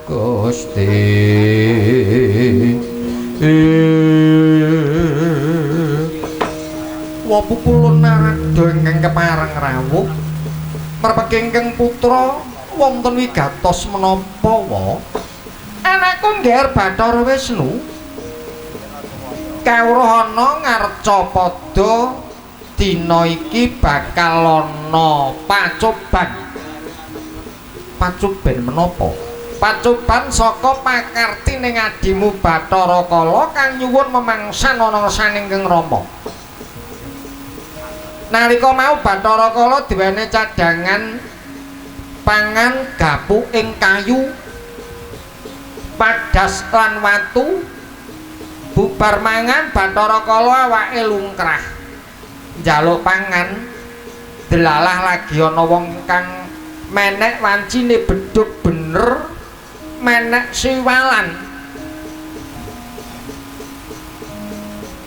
Gusti. Wapu kula Narada ingkang kepareng rawuh merpeki ingkang putra wonten wigatos menapa wa anakku Ngger Bathara Wisnu kawruh ana ngarca padha dina iki bakal ana pacoban. Pacoban menapa? Pacoban saka pakarti ning adimu Bathara Kala kang nyuwun memangsan ana ngersaning Kang Rama. Nalika mau Bathara Kala diwenehi cadangan pangan gapuk ing kayu, padas lan watu. Bubar mangan Bathara Kala awake lungkrah njaluk pangan. Delalah lagi ana wong kang menek wancine bedhug bener menek siwalan.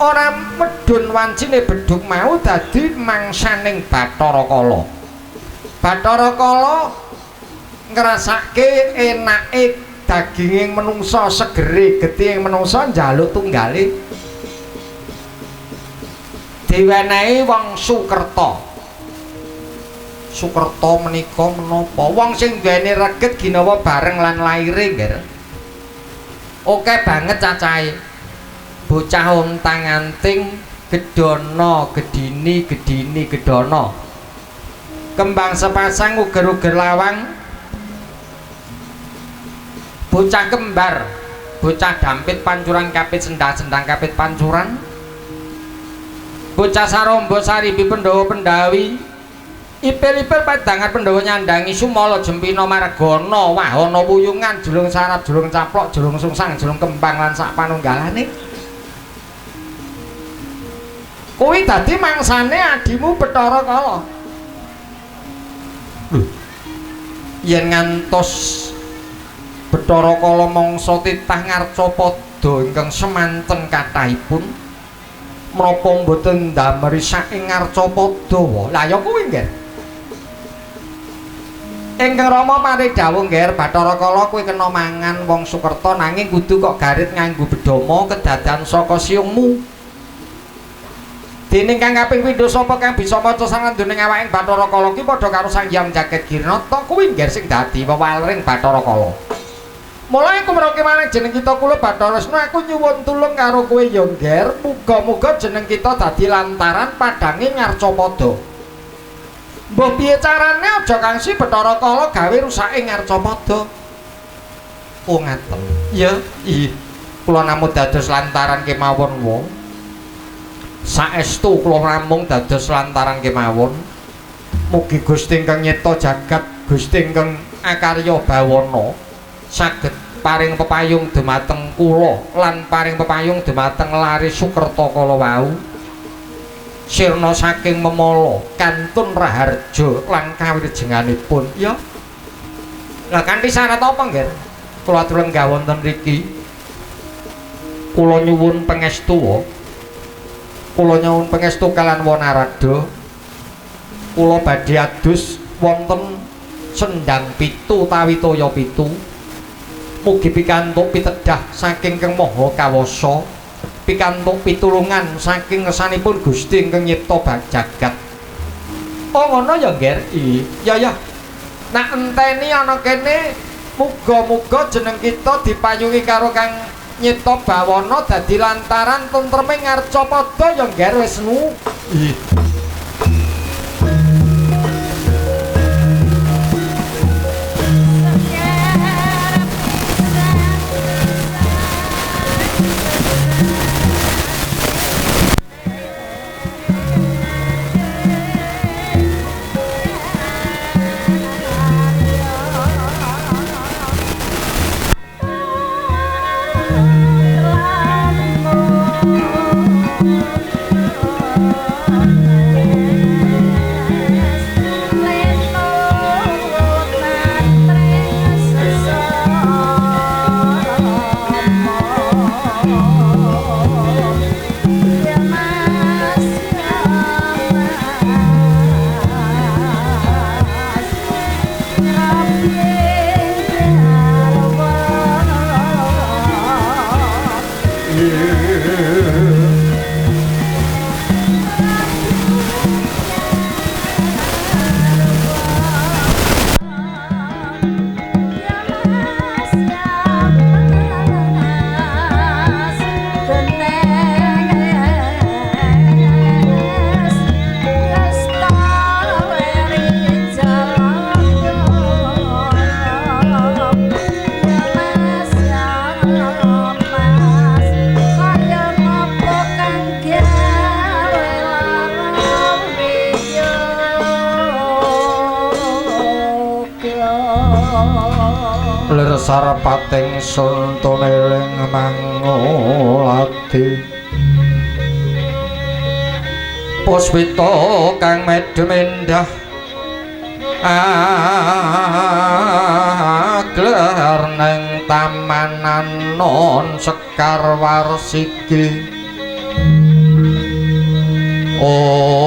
Ora medhun wancine bedhug mau dadi mangsaning Bathara Kala. Bathara Kala ngrasake enake daginging menungsa, segere getihing menungsa, njaluk tunggale. Diwenehi wong Sukerta. Sukerta menika menapa? Wong sing duweni reget ginawa bareng lan laire, Ngger. Oke banget cacahe. Bocah ontang-anting gedana gedini gedini gedana. Kembang sepasang uger-uger lawang. Bocah kembar, bocah dampit pancuran kapit sendang-sendang kapit pancuran. Bocah sarombo saribi Pandhawa Pendawi. Ipil-ipil padangan Pandhawa nyandangi sumala jempina margana wahana wuyungan julung sarap julung caplok julung sungsang julung kembang lan sak panunggalane. Kuwi dadi mangsane adimu Bathara Kala. Lho, yen ngantos Bathara Kala mangsa titah ngarca padha ingkang semanten kathahipun, menapa mboten ndameri saking ngarca padha? Lah ya kuwi, Ngger. Ingkang Rama paring dawuh, Ngger Bathara Kala kuwi kena mangan wong Sukerta nanging kudu kok garit nganggo bedama kedadan saka siungmu. Dening kang kaping pindho sapa kang bisa maca sanganduning awaking Bathara Kala ki padha karo Sang Hyang Jagat Girnata kuwi, Ngger, sing dadi wewalering Bathara Kala. Mulai aku meroke marang jeneng kita kula Bathara Wisnu, aku nyuwun tulung karo kowe ya, Ngger. Muga-muga jeneng kita dadi lantaran padhange ngarca padha. Mbah piye carane aja kangsi Bathara Kala gawe rusake ngarca padha. Oh ngaten. Ya, iya. Kula namung dados lantaran kemawon wong. Saestu kula namung dados lantaran kemawon. Mugi Gusti ingkang nyipta jagat, Gusti ingkang akarya bawana saged paring pepayung dumateng kula lan paring pepayung dumateng lare Sukerta kala wau. Sirna saking memala kantun raharja lan kawirjenganipun. Ya. Lah kanthi syarat apa, Ngger? Kula atur lenggah wonten mriki. Kula nyuwun pangestu. Kula nyuwun pangestu kalian Wanarada. Kula badhe adus wonten sendang pitu utawi toya pitu. Mugi pikantuk pitedah saking Kang Maha Kawasa, pikantuk pitulungan saking ngersanipun Gusti ingkang nyipta jagat. Oh ngono ya, Ngger? Iya ya. Nak enteni ana kene muga-muga jeneng kita dipayungi karo Kang nyipta bawana dadi lantaran tentreme ngarca padha ya, Ngger Wisnu. Iya. Lamu. Lir sarapating sun tuneling mangulati puspita kang medhem endah aglar neng tamanan non sekar warsiki. Oh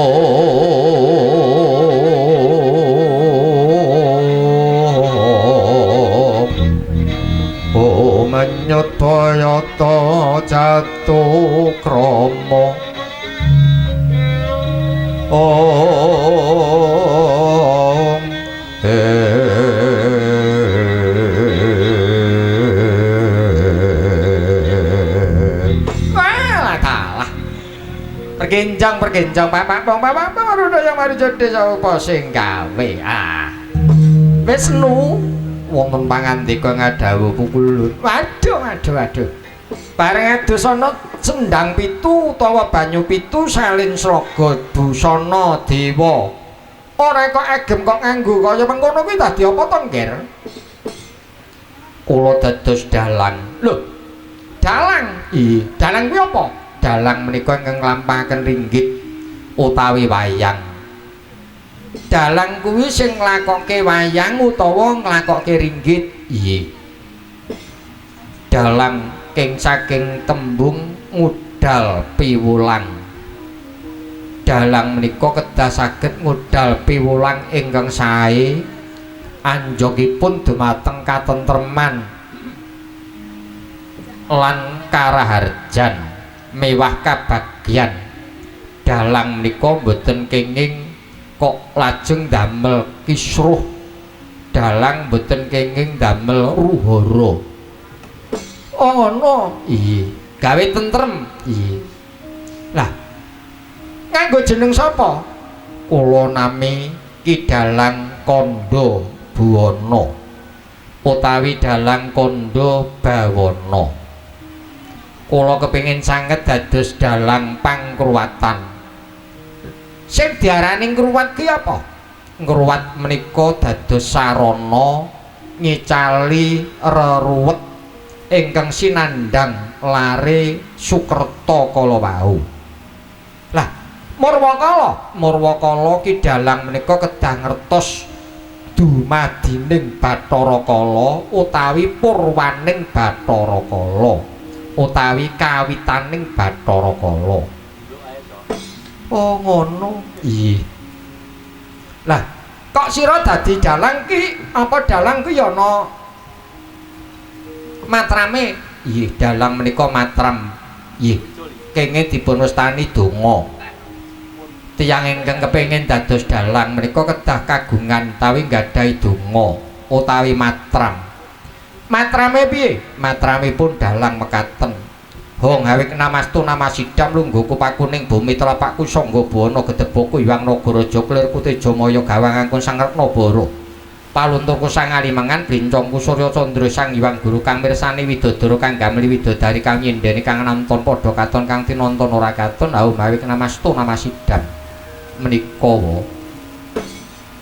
menyut boyota jatuh kromo. Om walah kalah pergenjang pergenjang bapak bong bapak bong rudo yang mari jode sapa sing gawe ah wis nu wonten pangandika ngadhawuh pukulun. Waduh waduh waduh bareng adus ana sendang pitu utawa banyu pitu salin sraga busana dewa. Ora kok agem kok nganggo kaya mengkono kuwi dadi apa to, Ngger? Kula dados dalang. Lho, dalang? Iya, dalang kuwi apa? Dalang menika ingkang nglampahaken ringgit utawi wayang. Dalang kuwi sing nglakokke wayang utawa nglakokke ringgit. Iya. Dalang king saking tembung ngudal piwulang. Dalang menika kedah saged ngudal piwulang ingkang sae anjogipun dumateng katentreman lan karaharjan mewah kabagyan. Dalang menika mboten kenging kok lajeng damel kisruh. Dalang mboten kenging damel ruhara. Oh ngono. Iya, gawe tentrem. Iya. Lah nganggo jeneng sapa? Kula nami Ki Dalang Kandha Buwana utawi Dalang Kandha Bawana. Kula kepengin sanget dados dalang pangkruwatan. Sing diarani ngruwat ki apa? Ngruwat menika dados sarana ngicali reruwet ingkang sinandhang lare Sukerta kala wau. Lah Murwakala, Murwakala ki dalang menika kedah ngertos dumadining Bathara Kala utawi purwaning Bathara Kala utawi kawitaning Bathara Kala. Oh ngono. Iya. Lah kok sira dadi dalang ki apa dalang ki ya ana matrame? Iya, dalang menika matram. Iya, kenge dipun wastani donga. Tiyang ingkang kepengin dados dalang menika kedah kagungan utawi nggadahi donga utawi matram. Matrame piye? Matramipun dalang mekaten. Hong hawik namastu namasidam lungguhku pakuning bumi telapakku sangga buwana gedeboku iwang nagaraja klirku tejamaya gawang angkun sang retna bara. Palunturku sang alimengan blincongku surya candra sang hyang guru kang mirsani widodara kang gamli widodari kang nyindeni kang namton padha katon kang tinonton ora katon hau mawik namastu namasidam menika wa.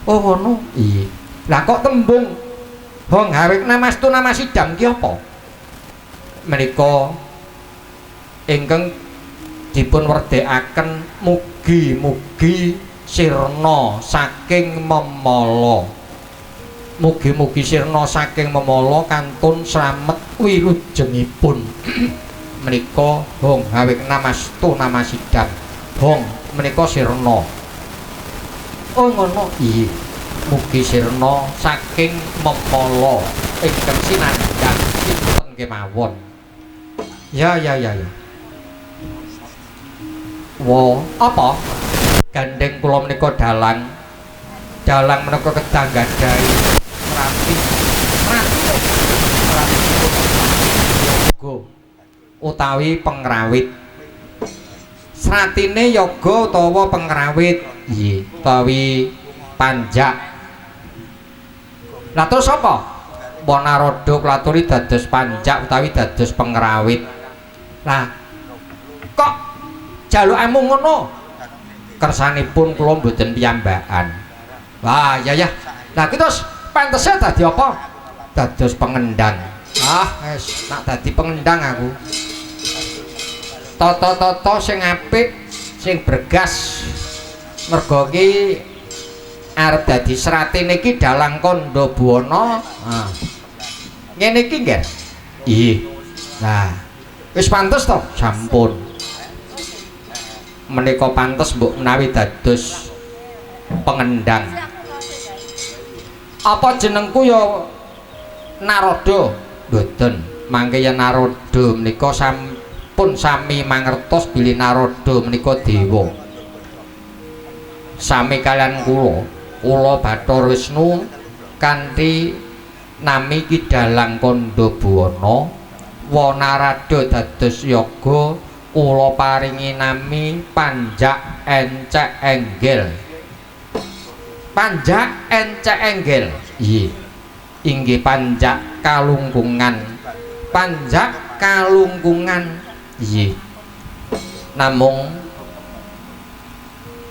Oh ngono. Iya. Lah kok tembung hong hawik namastu namasidam ki apa? Menika ingkang dipun werdekaken mugi-mugi sirna saking memala. Mugi-mugi sirna saking memala kantun slamet wilujengipun. Menika hong hawik namastu namasidam. Hong menika sirna. Oh ngono. Iya. Mugi sirna saking memala ingkang sinandhang sinten kemawon. Ya ya ya ya. Wo, apa? Gandeng kula menika dalang. Dalang menika kedah nggadahi srati. Srati yoga utawi pengrawit. Sratine yoga utawa pengrawit, nggih, utawi panjak. Lah terus apa? Wanarada klaturi dados panjak utawi dados pengrawit. Lah kok jalukamu ngono? Kersanipun kula mboten piyambakan. Wah, ya ya. Lah ki terus pantese dadi apa? Dados pengendang. Ah, wis tak dadi pengendang aku. Tata-tata sing apik, sing bergas. Mergo ki arep dadi sratine iki Dalang Kandha Buwana. Ah. Ngene iki nggih. Iya. Nah, wis pantes to? Sampun. Menika pantes mbok menawi dados pengendang. Apa jenengku ya Narada? Mboten. Mangke yen Narada menika sampun sami mangertos bilih Narada menika dewa. Sami kalian kula, kula Bathara Wisnu kanthi nami Ki Dalang Kandha Buwana, wa Narada dados yoga, kula paringi nami Panjak Encek Enggel. Panjak Encek Enggel. Iya. Inggih Panjak Kalungkungan. Panjak Kalungkungan. Iya. Namung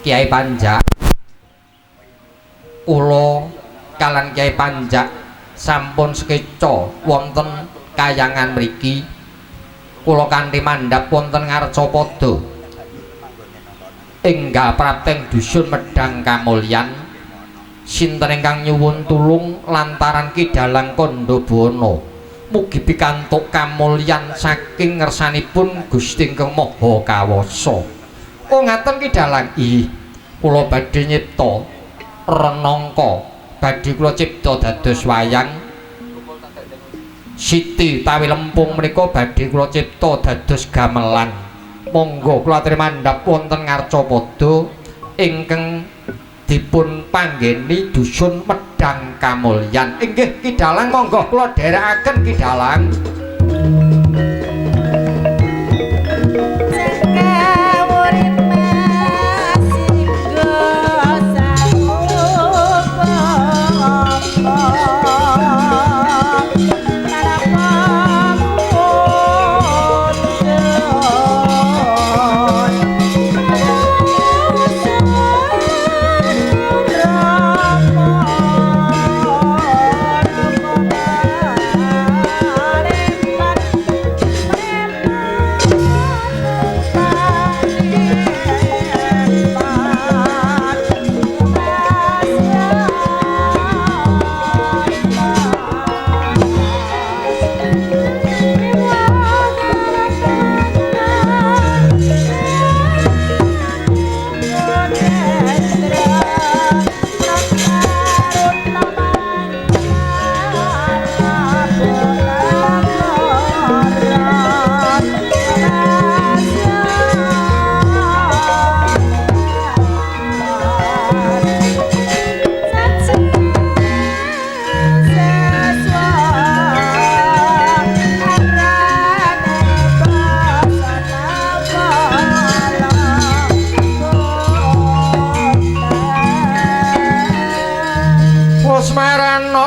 Kiai Panjak, kula kalan Kiai Panjak sampun sekeca wonten kayangan mriki. Kula kanthi mandhap wonten Ngarcapada enggal prapteng dusun Medang Kamulyan. Sinten ingkang nyuwun tulung lantaran Ki Dalang Kandha Buwana mugi pikantuk kamulyan saking ngersanipun Gusti ingkang Maha Kawasa. Oh ngaten Ki Dalang. Ih, kula badhe nyipta renangka, badhe kula cipta dados wayang. Siti tawi lempung menika badhe kula cipta dados gamelan. Monggo kula aturi mandhap wonten Ngarcapada ingkang dipun panggeni dusun Medang Kamulyan. Inggih Ki Dalang, monggo kula dherekaken Ki Dalang.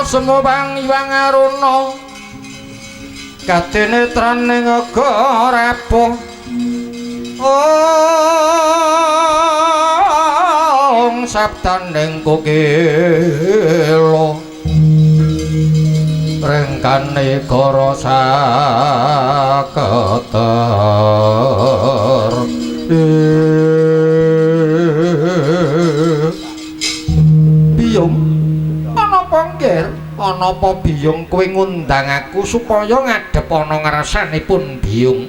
Semubang Iwang Aruna kadenetraning rapuh ong sabdaning kokila rengkane gara saketer. Biyung ana apa nggih? Ana apa Biyung kowe ngundang aku supaya ngadhep ana ngersanipun Biyung?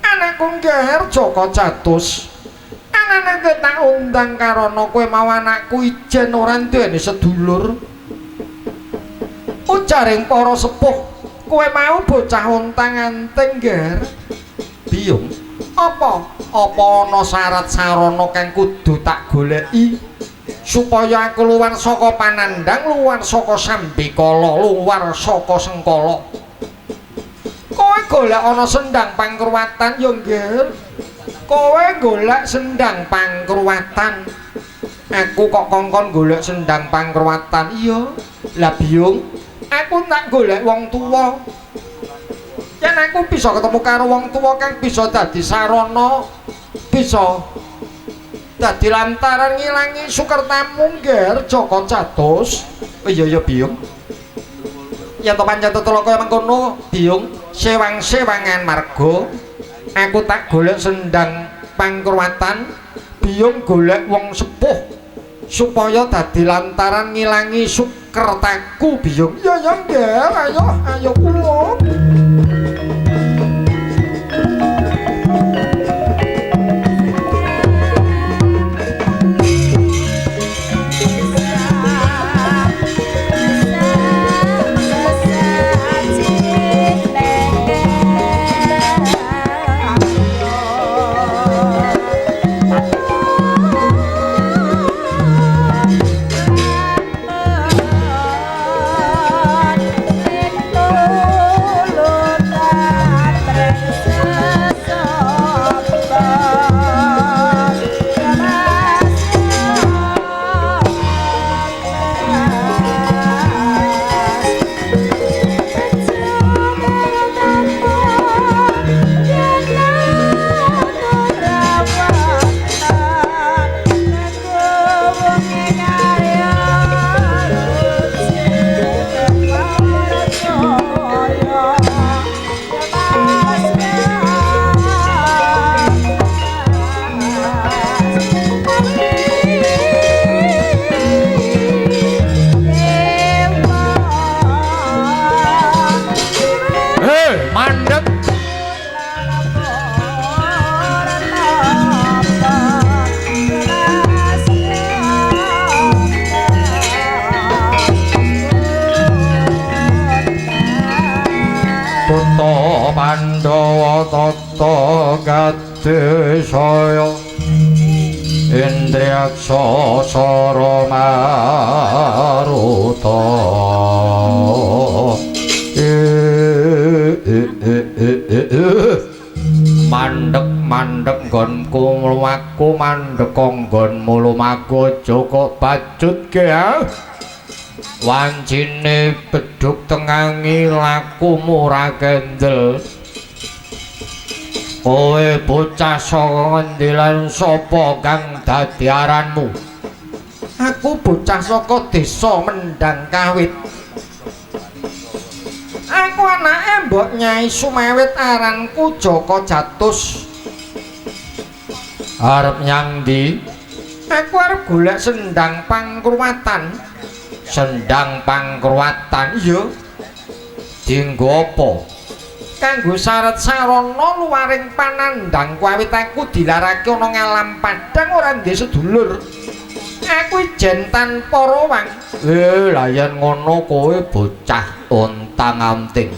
Anakku ngger Jaka Catus. Anane kowe tak undang karana kowe mau anakku ijen ora duweni sedulur. Ujaring para sepuh, kowe mau bocah ontang-anting ngger. Biyung, apa? Apa ana syarat sarana kang kudu tak goleki supaya aku luwar saka panandhang, luwar saka sambikala, luwar saka sengkala? Kowe golek ana sendang pangkruwatan ya nggih. Kowe golek sendang pangkruwatan. Aku kok kongkon golek sendang pangkruwatan? Iya. Lah Biyung, aku tak golek wong tuwa. Yen aku bisa ketemu karo wong tuwa kang bisa dadi sarana, bisa dadi lantaran ngilangi sukertamu ngger Jaka Catus. Oh iya ya Biyung. Yen to pancen tetela kaya mengkono, Biyung, sewang-sewangan marga aku tak golek sendang pangkurwatan, Biyung golek wong sepuh supaya dadi lantaran ngilangi sukertaku, Biyung. Ya ya nggih, ayo ayo kula. Pandhawa tata kadesaya Indriyaksa sara maruta. Mandek-mandek nggonku mluwaku mandek nggonmu lumaku aja kok bajutke ha. Wancine bedhug tengangi lakumu ora kendel. Kowe bocah saka ngendi lan sapa kang dadi aranmu? Aku bocah saka desa Mendang Kawit. Aku anake Mbok Nyai Sumawit, aranku Jaka Jatus. Arep nyang ndi? Aku arep golek sendang pangkruwatan. Sendang pangkruwatan? Iya. Dinggo apa? Kanggo syarat sarana luwaring panandhang kawit aku dilarake ana ngalam padhang ora ndek sedulur. Aku ijen tanpa rawang. Lah yen ngono kowe bocah ontang-anting.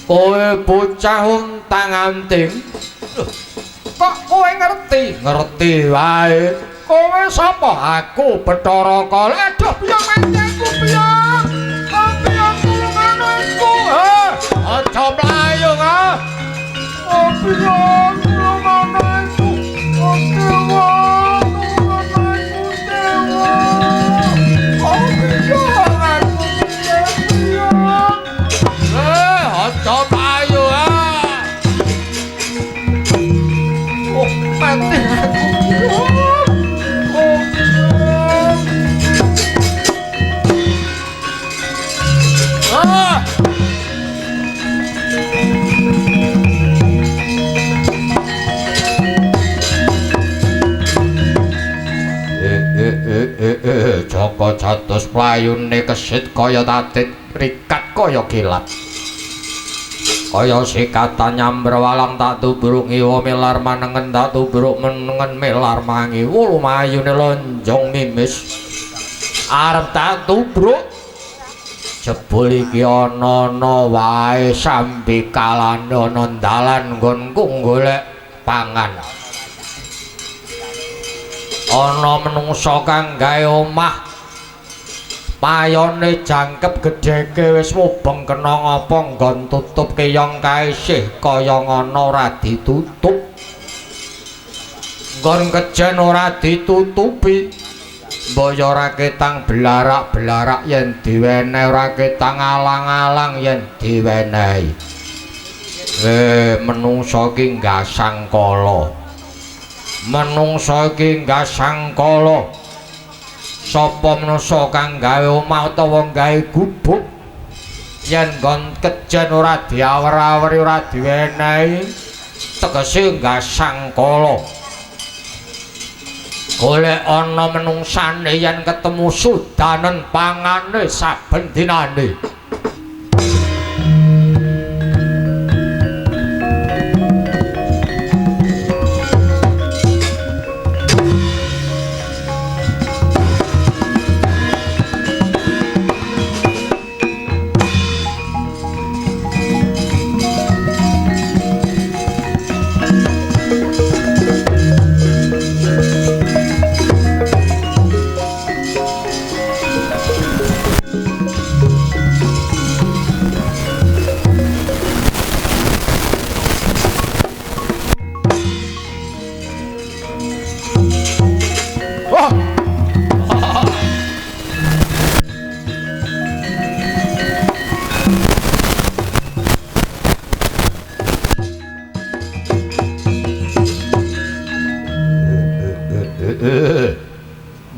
Kowe bocah ontang-anting. Kok kowe ngerti? Ngerti wae. Kowe sapa? Aku Bathara Kala. Aduh, piye mati aku piye? Oh, piye tulungan aku? Aja mlayu ah. Oh, piye tulungan aku? Oh, dewa, tulungan aku dewa. Oh, piye aku piye? Aja mlayu ah. Oh, mati aku. Jaka Jatus playune kesit kaya tatit, rikat kaya kilat. Kaya sikatan nyamber walang tak tubruk ngiwa melar manengen tak tubruk menengen melar mangiwa lumayune lonjong mimis. Arep tak tubruk jebul iki ana-ana wae sambikalane ana dalan nggonku golek pangan. Ana menungsa kang gawe omah payone jangkep gedheke wis mubeng kena ngapa nggon tutup keyong kae isih kaya ngono ora ditutup. Nggon kejen ora ditutupi. Mbok ya ora ketang belarak-belarak yen diwenehi, ora ketang alang-alang yen diwenehi. Menungsa iki nggasang kala. Menungsa iki nggasang kala. Sapa menungsa kang gawe omah utawa gawe gubuk Yen nggon kejen ora diawer-aweri ora diwenehi tegese gasang kala. Golek ana menungsane yen ketemu sudanen pangane saben dinane.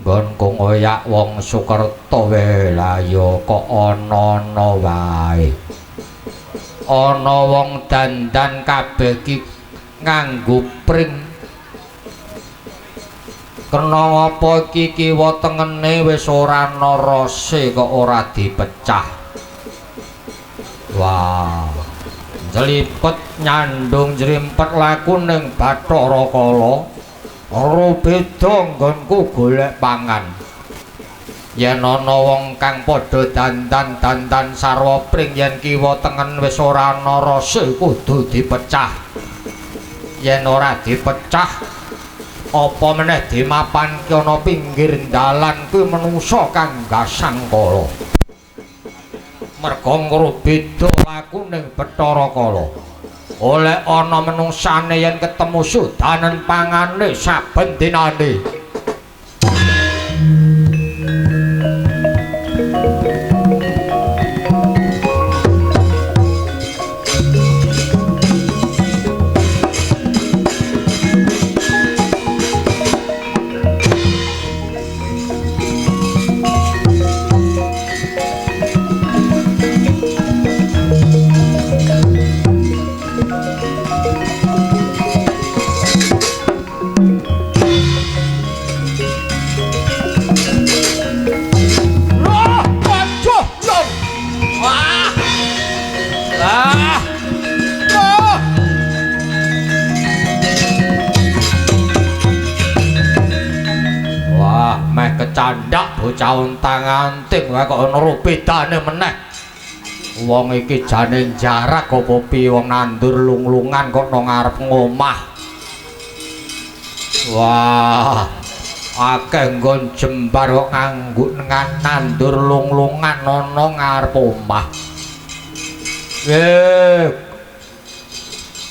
Nggonku ngoyak wong Sukerta wae lah ya kok ana-ana wae. Ana wong dandan kabeh iki nganggo pring. Kena apa iki kiwa tengene wis ora ana rase kok ora dipecah. Wah, jlipet nyandung jrimpet laku ning Bathara Kala. Ora beda nggonku golek pangan. Yen ana wong kang padha dandan-dandan sarwa pring yen kiwa tengen wis ora ana rase kudu dipecah. Yen ora dipecah apa meneh dimapanke ana pinggir dalan kuwi menungsa kang gasang kala. Merga ngro beda laku ning Bathara Kala. Oleh ana menungsane yen ketemu sudanen pangane saben dinane. Kecandak bocah ontang-anting wae kok ana bedane meneh. Wong iki jane jarak apa piye wong nandur lung-lungan kok nang ngarep ngomah. Wah, akeh nggon jembar kok nganggo nandur lung-lungan ana ngarep omah.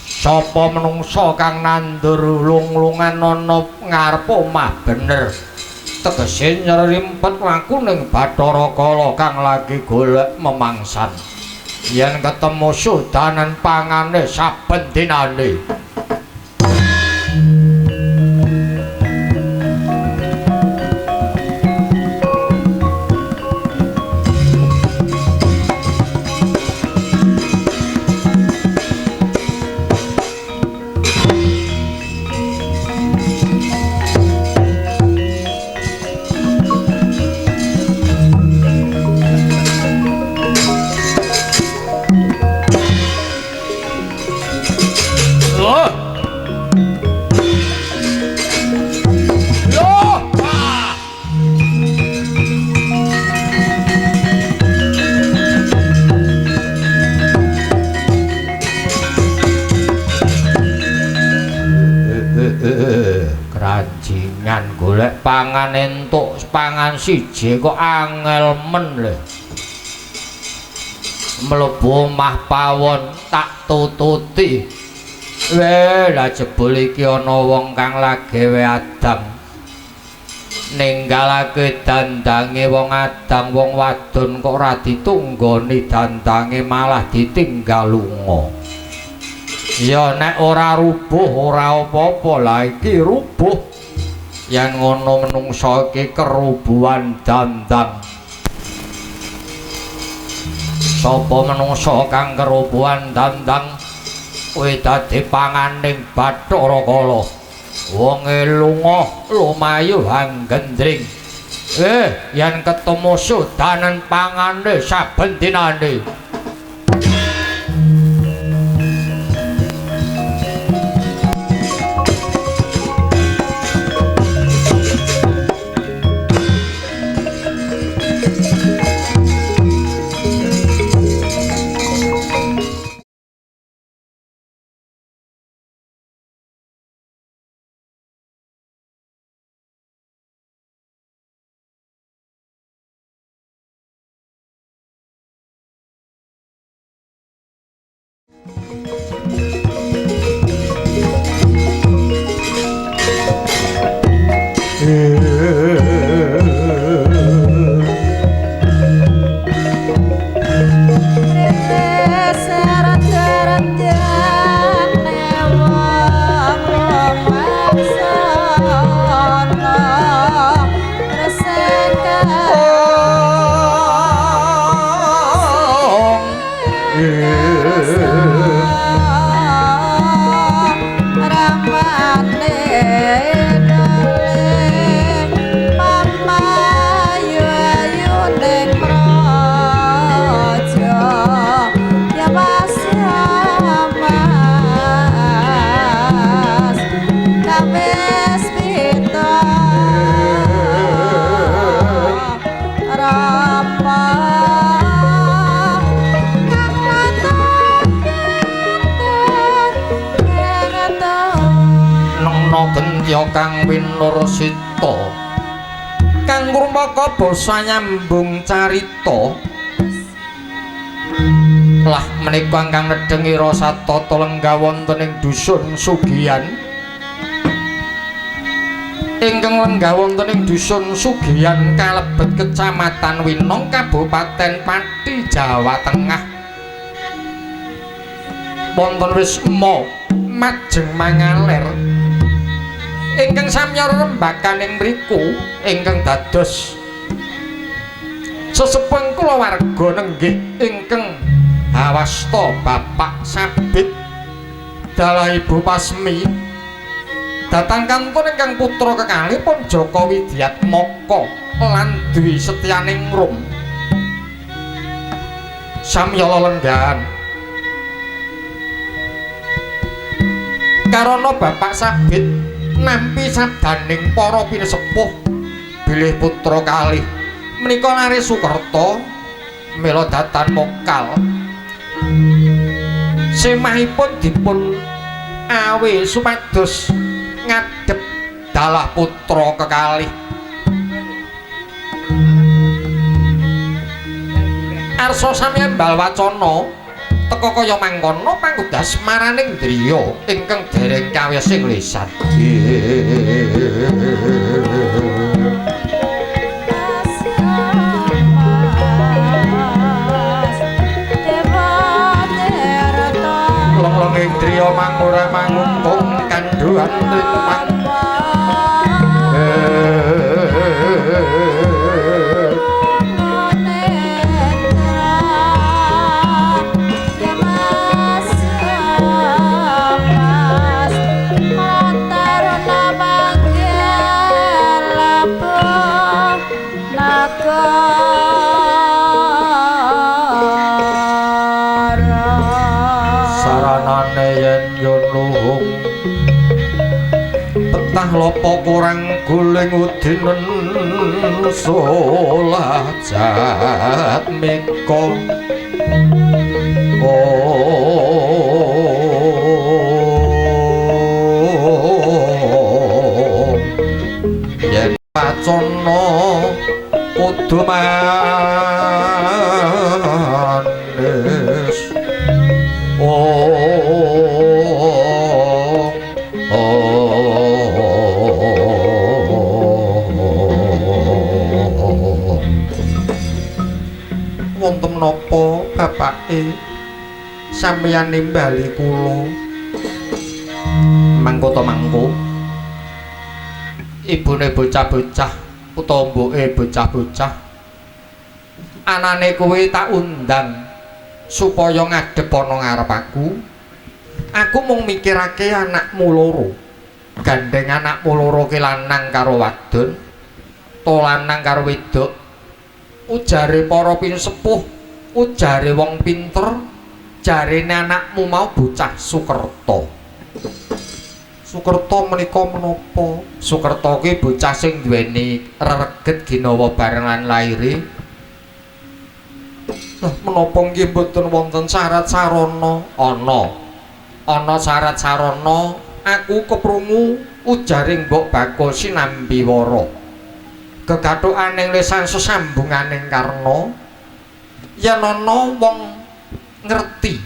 Sapa menungsa kang nandur lung-lungan ana ngarep omah bener. Tegese nyerimpet laku ning Bathara Kala kang lagi golek memangsan. Yen ketemu sudanan pangane saben dinane. Keranjingan golek pangan entuk pangan siji kok angel men le. Mlebu omah pawon tak tututi. Weh, lah jebul iki ana wong kang lagi we adang. Ninggalake dandange wong adang, wong wadon kok ora ditunggoni dandange malah ditinggal lunga. Ya nek ora rubuh ora apa-apa, lah iki rubuh. Yen ngono menungsa iki kerubuhan dandang. Sapa menungsa kang kerupuhan dandang kuwi dadi panganing Bathara Kala. Wonge lunga lumayu anggendring. Yen ketemu sudanen pangane saben dinane. Kang winursita kang rumaka basa nyambung carita lah menika ingkang nedhengi rasa tata lenggah wonten ing dusun Sugihan ingkang lenggah wonten ing dusun Sugihan kalebet kecamatan Winong Kabupaten Pati Jawa Tengah wonten wisma majeng mangaler ingkang samya rembakan ing mriku ingkang dados sesepuh kulawarga nenggih ingkang hawasta Bapak Sabit dalah Ibu Pasmi datang kantun ingkang putra kekalihipun Joko Widyatmoko lan Dwi Setyaningrum samya lelenggahan karana Bapak Sabit nampi sabdaning para pinesepuh bilih putra kalih menika lare Sukerta mila datan mokal semahipun dipun awe supados ngadhep dalah putra kekalih arsa samyambal wacana teka kaya mangkono panggudas maraning driya ingkang dereng kawiyosing lisan. Long-long ing driya mangura mangungkung kandhuhan trimang. Lopo kurang guling udinen solah jatmika yen wacana kudu manis wonten menapa bapake sampeyan nimbali kula mangko to mangko ibune bocah-bocah utawa mboke bocah-bocah anane kowe tak undang supaya ngadhep ana ngarep aku. Aku mung mikirake anakmu loro. Gandeng anakmu loro ki lanang karo wadon, to lanang karo wedok. Ujare para pinesepuh, ujare wong pinter, jarene anakmu mau bocah Sukerta. Sukerta menika menapa? Sukerta kuwi bocah sing duweni rereget ginawa bareng lan laire. Lah menapa nggih mboten wonten syarat sarana? Ana. Ana syarat sarana, aku keprungu ujaring Mbok Bakul sinambi wara. Gegathukaning lesan sesambunganing karna yen ana wong ngerti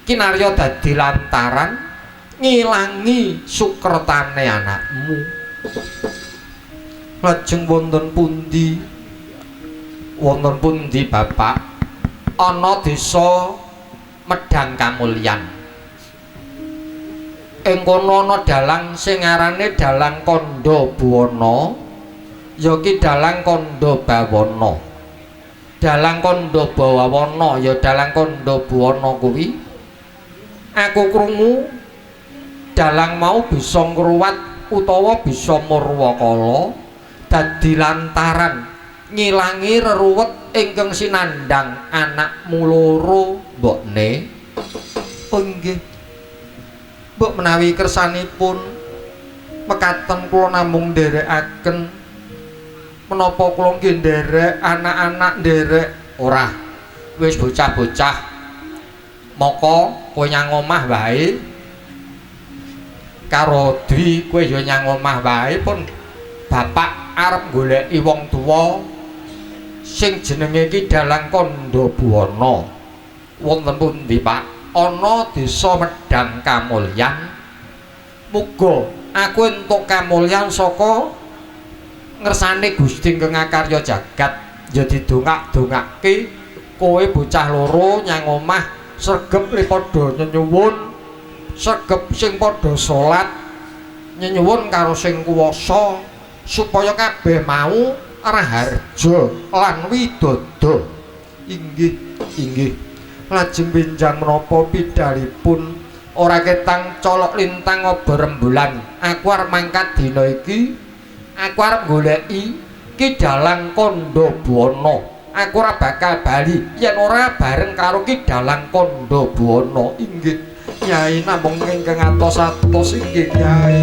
kinarya dadi lantaran ngilangi sukertane anakmu. Lajeng wonten pundi? Wonten pundi Bapak? Ana desa Medang Kamulyan. Ing kono ana dalang sing arane Dalang Kandha Buwana, ya ki Dalang Kandha Bawana. Dalang Kandha Bawana ya Dalang Kandha Buwana kuwi aku krungu dalang mau bisa ngruwat utawa bisa murwakala dadi lantaran ngilangi reruwet ingkang sinandhang anakmu loro mbokne. Oh nggih. Mbok menawi kersanipun mekaten kula namung nderekaken menapa kula nggih nderek anak-anak nderek ora. Wis bocah-bocah maka kowe nyang omah wae karo Dwi, kowe ya nyang omah wae pun bapak arep goleki wong tuwa sing jenenge iki Dalang Kandha Buwana. Wonten pundi Pak? Ana desa Medang Kamulyan. Muga aku entuk kamulyan saka ngersane Gusti ingkang akarya jagat. Ya didongak-dongake kowe bocah loro nyang omah sregep li padha nyenyuwun, sregep sing padha salat nyenyuwun karo sing kuwasa supaya kabeh mau raharja lan widodo. Inggih, inggih. Lajeng benjang menapa pidhalipun? Ora ketang colok lintang obor rembulan. Aku arep mangkat dina iki, aku arep goleki Ki Dalang Kandha Buwana. Aku ora bakal bali yen ora bareng karo Ki Dalang Kandha Buwana. Inggih Nyai, namung ingkang atos-atos inggih Nyai.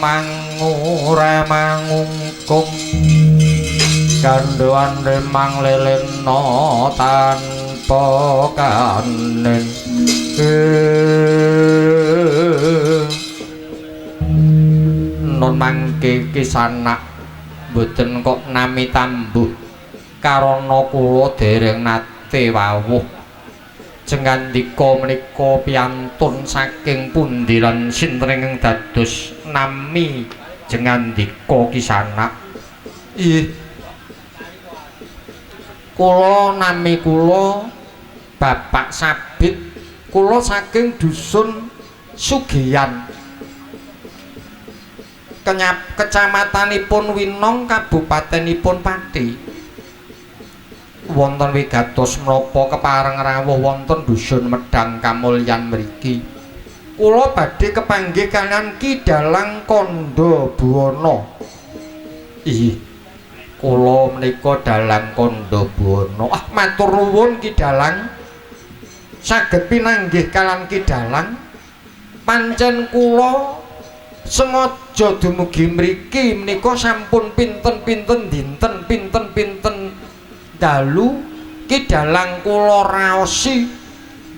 Mangura mangungkung kandhuan remang lelena tanpa kanen. Nun mangke kisanak mboten kok nami tambuh karana kula dereng nate wawuh. Jengandika menika piyantun saking pundi lan sinten ingkang dados nami Jengandika Kisanak? Ih. Kula nami kula Bapak Sabit, kula saking dusun Sugiyan. Kecamatanipun Winong, kabupatenipun Pati. Wonten wigatos menapa kepareng rawuh wonten dusun Medang Kamulyan mriki. Kula badhe kepanggih kaliyan Ki Dalang Kandha Buwana. Ih, kula menika Dalang Kandha Buwana. Ah, matur nuwun Ki Dalang. Saged pinanggih kaliyan Ki Dalang. Pancen kula sengaja dumugi mriki menika sampun pinten-pinten dinten, pinten-pinten dalu Ki Dalang kula raosi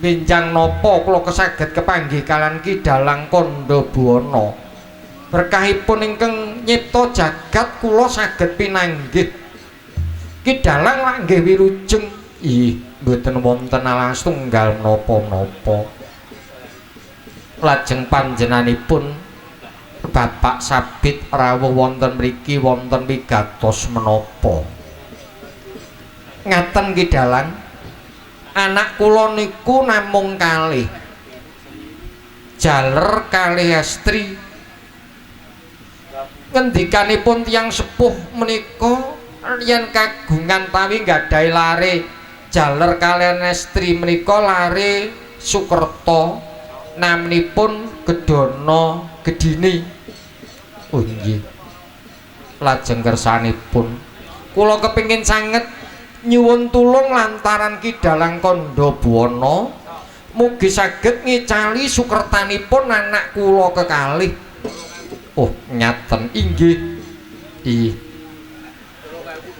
benjang napa kula kesaged kepanggih kaliyan Ki Dalang Kandha Buwana. Berkahipun ingkang nyipta jagat kula saged pinanggih. Ki Dalang lak nggih wilujeng. Ih, mboten wonten alas tunggal menapa-menapa. Lajeng panjenenganipun Bapak Sabit rawuh wonten mriki wonten wigatos menapa? Ngaten Ki Dalang, anak kula niku namung kalih, jaler kalih estri. Ngendikanipun tiyang sepuh menika yen kagungan tawi nggadahi lare jaler kaliyan estri menika lare Sukerta, naminipun Gedana Gedini. Oh nggih. Lajeng kersanipun kula kepingin sanget nyuwun tulung lantaran Ki Dalang Kandha Buwana mugi saged ngicali sukertanipun anak kula kekalih. Oh nyaten inggih. Ih.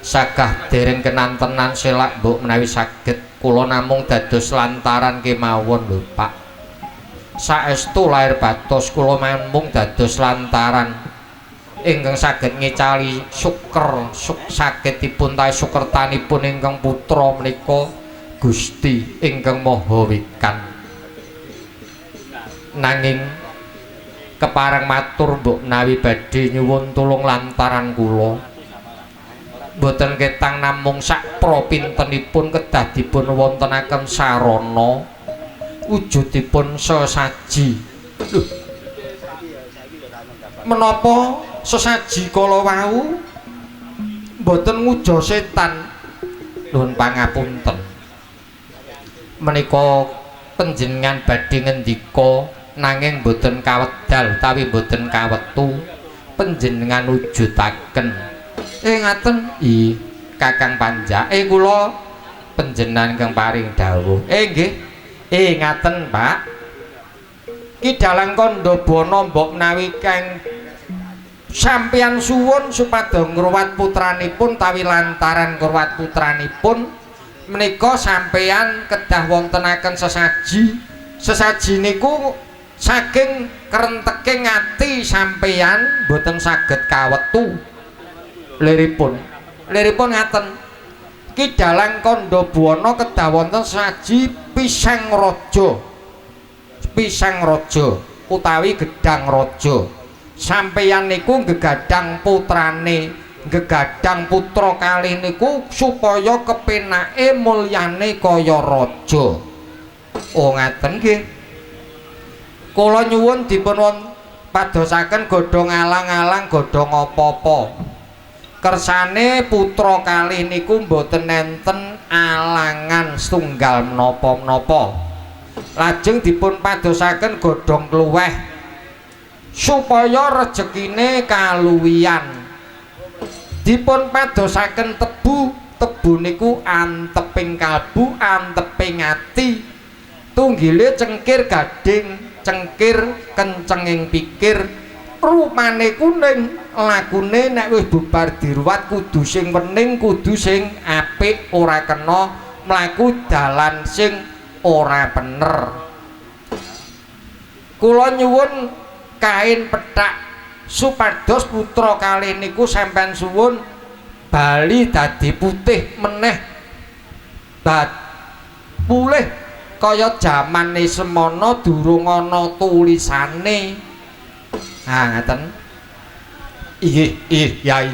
Sagah dereng kenantenan selak mbok menawi saged kula namung dados lantaran kemawon lho Pak. Saestu lair batos kula namung dados lantaran ingkang saged ngicali suker saged dipun tahi sukertanipun ingkang putra menika Gusti ingkang Maha Wikan. Nanging kepareng matur mbok menawi badhe nyuwun tulung lantaran kula mboten ketang namung sak propintenipun kedah dipun wontenaken sarana wujudipun sesaji. Lho, menapa sesaji kala wau mboten nguja setan? Nuwun pangapunten, menika panjenengan badhe ngendika nanging mboten kawedal utawi mboten kawetu panjenengan wujudaken. Ngaten i Kakang Panjak, kula panjenengan ingkang paring dawuh. Nggih. Ngaten Pak. Ki Dalang Kandha Buwana mbok menawi kang sampeyan suwun supados ngruwat putranipun tawi lantaran ngruwat putranipun menika sampeyan kedah wontenaken sesaji. Sesaji niku saking krenteke ati sampeyan mboten saged kawetu. Liripun ngaten. Ki Dalang Kandha Buwana kedah wonten saji pisang raja. Pisang raja utawi gedang raja. Sampeyan niku gegadang putrane, gegadang putra kalih niku supaya kepenake mulyane kaya raja. Oh ngaten nggih. Kula nyuwun dipun padosaken godhong alang-alang godhong apa-apa. Kersane putra kalih niku mboten enten alangan setunggal menapa-menapa. Lajeng dipun padosaken godhong kluweh supaya rejekine kaluwihan. Dipun padosaken tebu, tebu niku anteping kalbu, anteping ati. Tunggile cengkir gading, cengkir kencenging pikir. Rupane kuning, lakune nek wis bubar diruwat kudu sing wening, kudu sing apik, ora kena mlaku dalan sing ora bener. Kula nyuwun kain pethak supados putra kalih niku sampeyan suwun bali dadi putih meneh, pulih Kaya jamane semono durung ana tulisane. Ha ngaten. Inggih, inggih Yai.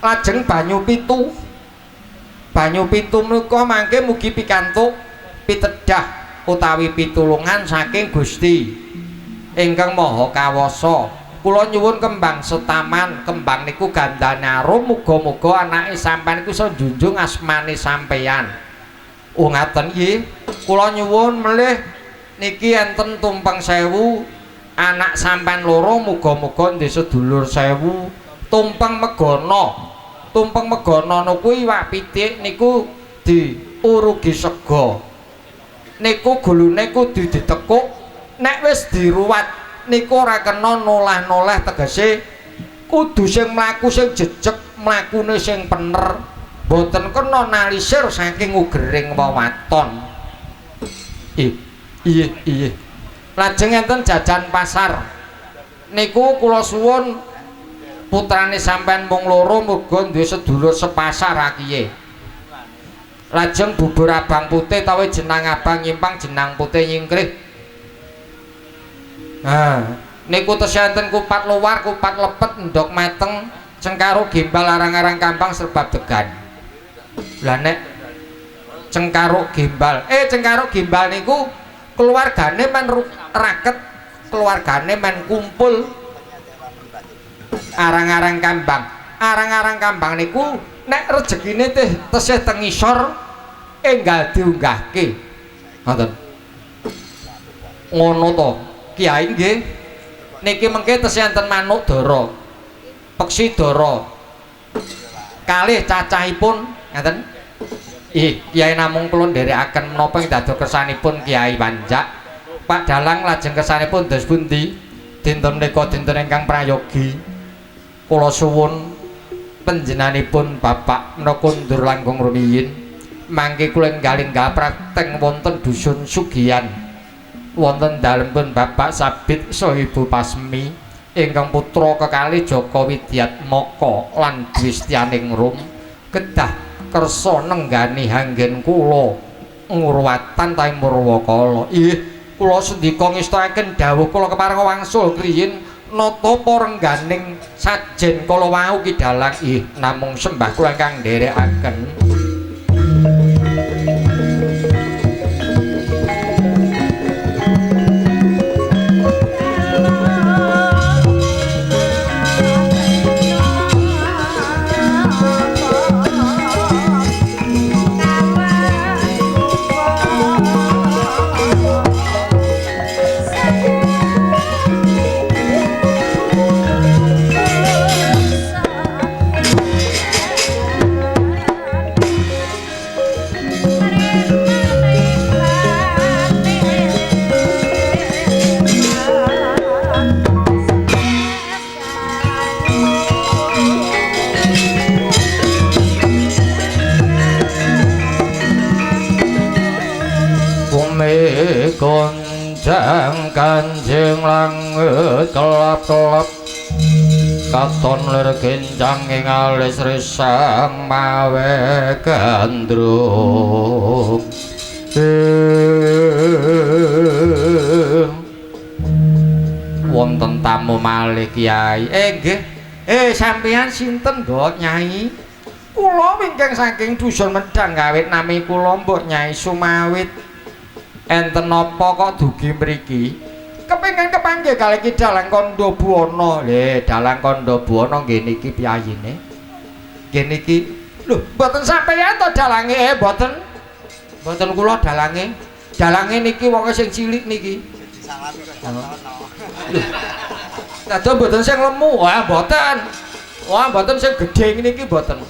Lajeng banyu pitu. Banyu pitu menika mangke mugi pikantuk pitedah utawi pitulungan saking Gusti ingkang Maha Kawasa. Kula nyuwun kembang setaman, kembang niku gandane arum, muga-muga anake sampeyan niku iso njunjung asmane sampeyan. Oh ngaten nggih. Kula nyuwun melih niki enten tumpeng 1000 anak sampeyan loro muga-muga ndek sedulur 1000. Tumpeng megono. Tumpeng megono niku iwak pitik niku diurugi sega. Niku gulune kudu ditekuk, nek wis diruwat niku ora kena nolah-noleh, tegese kudu sing mlaku sing jejeg, mlakune sing pener, mboten kena nalisir saking ugering wewaton. Iya, iya. Lajeng enten jajan pasar. Niku kula suwun putrane sampean mung loro muga duwe sedulur sepasar akiye. Lajeng bubur abang putih utawi jenang abang nyimpang jenang putih nyingkrih. Ha, niku tesih enten kupat luar, kupat lepet, endhog mateng, cengkaruk gimbal, arang-arang kambang serbab degan. Lah nek cengkaruk gimbal, cengkaruk gimbal niku keluargane men raket, keluargane men kumpul. Arang-arang kambang, arang-arang kambang niku nek rejekine tesih teng ngisor enggal diunggahke. Ngoten. Ngono to. Kiai nggih. Niki mengke tesih enten manuk dara. Peksi dara. Kalih cacahipun ngaten. Ih, Kiai namung kula nderekaken menapa ing dados kersanipun Kiai Panjak. Pak Dalang lajeng kersanipun dos pundi? Dinten menika dinten ingkang prayogi. Kula suwun panjenenganipun Bapak menika kondur langkung rumiyin. Mangke kula enggal-enggal praktek wonten dusun Sugihan. Wonten dalempun Bapak Sabit saha Ibu Pasmi ingkang putra kekalih Joko Widyatmoko lan Dwi Setyaningrum kedah kersa nenggani hanggen kula ngurwatan ta murwakala. Ih, kula sendika ngestakaken dawuh kula kepareng wangsul griyin nata parengganing sajen kala wau Ki Dalang. Ih, namung sembah kula ingkang nderekaken. Gonjang kanjeng langit kelap-kelap katon lir kencang ing alis resang mawe gandrung. Wonten tamu malih Kiai. Nggih. Sampeyan sinten Mbok Nyai? Kula wingking saking dusun Medang kawit nami kula Mbok Nyai Sumawit. Enten napa kok dugi mriki? Kepengin kepanggih kalih Ki Dalang Kandha Buwana. Lho, Dalang Kandha Buwana nggih niki piyayine. Nggih niki. Lho, mboten sampeyan to dalange? Mboten. Mboten kula dalange. Dalange niki wong sing cilik niki. Lho. Dados mboten sing lemu. Wah, mboten. Wah, mboten sing gedhe niki mboten.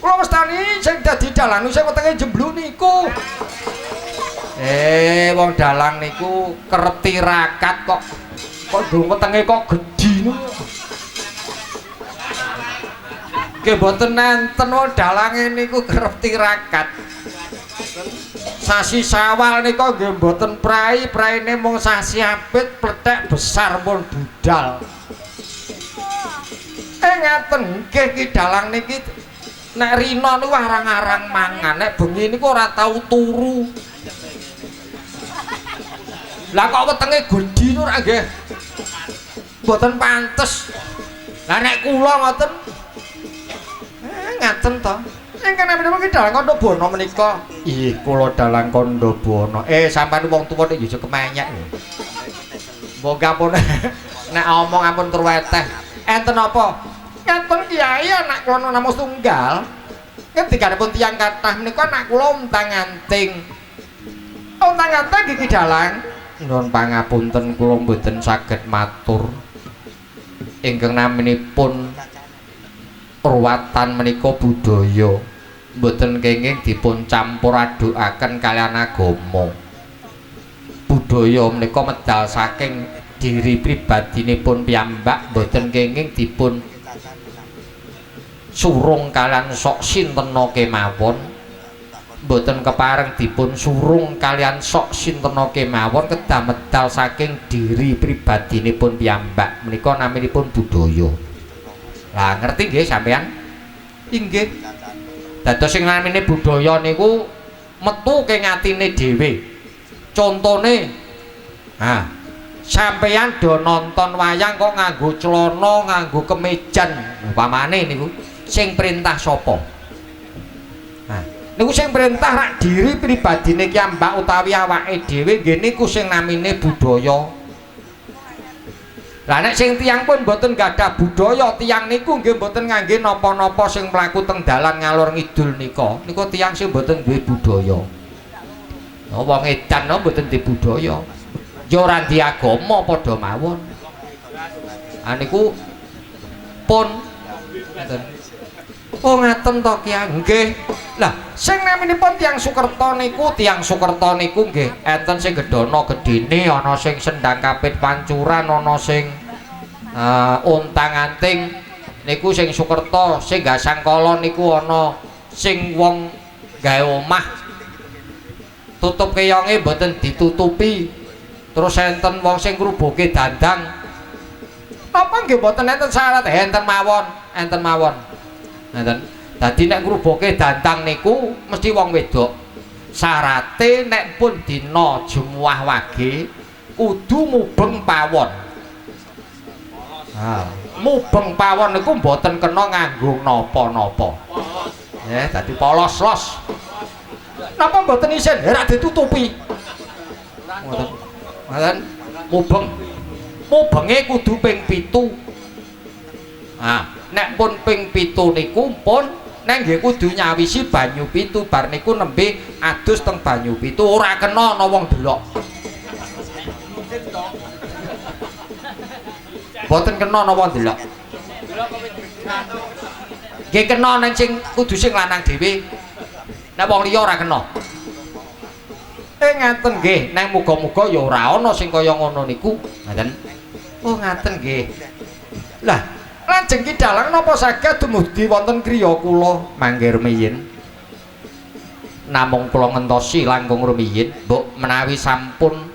Kula wastani sing dadi dalang sing wetenge jembluk niku. Wong dalang niku kerep tirakat kok. Kok ndung wetenge kok gedhi niku. Nggih mboten enten wong dalange niku kerep tirakat. Sasi Sawal nika nggih mboten prai, praine mung sasi apit plethek besar pun budal. Ngaten nggih Ki Dalang niki nek rina niku arang-arang mangan, nek bengi niku ora tau turu. Lah kok wetenge gedhi niku ora nggih. Mboten pantes. Lah nek kula ngoten ngaten to. Ingkang naminipun Ki Dalang Kandha Buwana menika. Ih, kula Dalang Kandha Buwana. Sampean wong tuwa nek yo kemenyek. Mbok ampun nek omong ampun truweteh. Enten apa? Ngaten Kiai, anak kula namung tunggal. Ngendikanipun tiyang kathah menika anak kula ontang-anting. Ontang-anting nggih Ki Dalang. Nyuwun pangapunten kula mboten saged matur. Ingkang naminipun ruwatan menika budaya mboten kenging dipun campur adukaken kaliyan agama. Budaya menika medal saking diri pribadinipun piyambak, mboten kenging dipun surung kaliyan sok sintena kemawon. Mboten kepareng dipun surung kaliyan sok sintena kemawon, kedah medal saking diri pribadinipun piyambak. Menika naminipun budaya. Lah ngerti nggih sampean? Inggih. Dados sing namine budaya niku metu ke atine dhewe. Contone, ha, sampeyan do nonton wayang kok nganggo celana, nganggo kemejan, umpamane niku sing perintah sapa? Nah, niku sing perintah rak diri pribadine kiyambak utawi awake dhewe nggih niku sing namine budaya. Lah nek sing tiyang pun mboten gadah budaya, tiyang niku nggih mboten ngangge napa-napa sing mlaku teng dalan ngalor ngidul nika. Niku tiyang sing mboten duwe budaya. Oh, wong edan no mboten duwe budaya. Ya ora di agama padha mawon. Ah niku pun ngoten. Oh ngaten to Kyai? Nggih. Lah sing naminipun tiyang Sukerta niku, tiyang Sukerta niku nggih enten sing gedana gedene, ana sing sendang kapit pancuran, ana sing ontang-anting niku sing Sukerta, sing gasangkala niku ana sing wong gawe omah tutup keyonge mboten ditutupi. Terus enten wong sing ngrubuhke dandang. Napa nggih mboten enten syarat? Enten mawon, enten mawon. Enten. Dadi nek ngrubuhke dandang niku mesti wong wedok. Syarate nek pun dina Jumuah wage kudu mubeng pawon. Ha, mubeng pawon niku mboten kena nganggo napa-napa. Ya, dadi polos los. Napa mboten isin? Ora ditutupi. Ngoten. Ngoten, mubeng. Mubenge kudu ping 7. Ah, nek pun ping 7 niku pun nek nggih kudu nyawisi banyu 7, bar niku nembe adus teng banyu 7, ora kena ana wong delok. Mboten kena ana wong delok. Nggih kena ning sing kudu sing lanang dhewe. Nek wong liya ora kena. Ngaten nggih, nang muga-muga ya ora ana sing kaya ngono niku. Ngaten. Oh ngaten nggih. Lah, lajeng Ki Dalang napa saged dumudi wonten griya kula mangke rumiyin? Namung kula ngentosi langkung rumiyin, mbok menawi sampun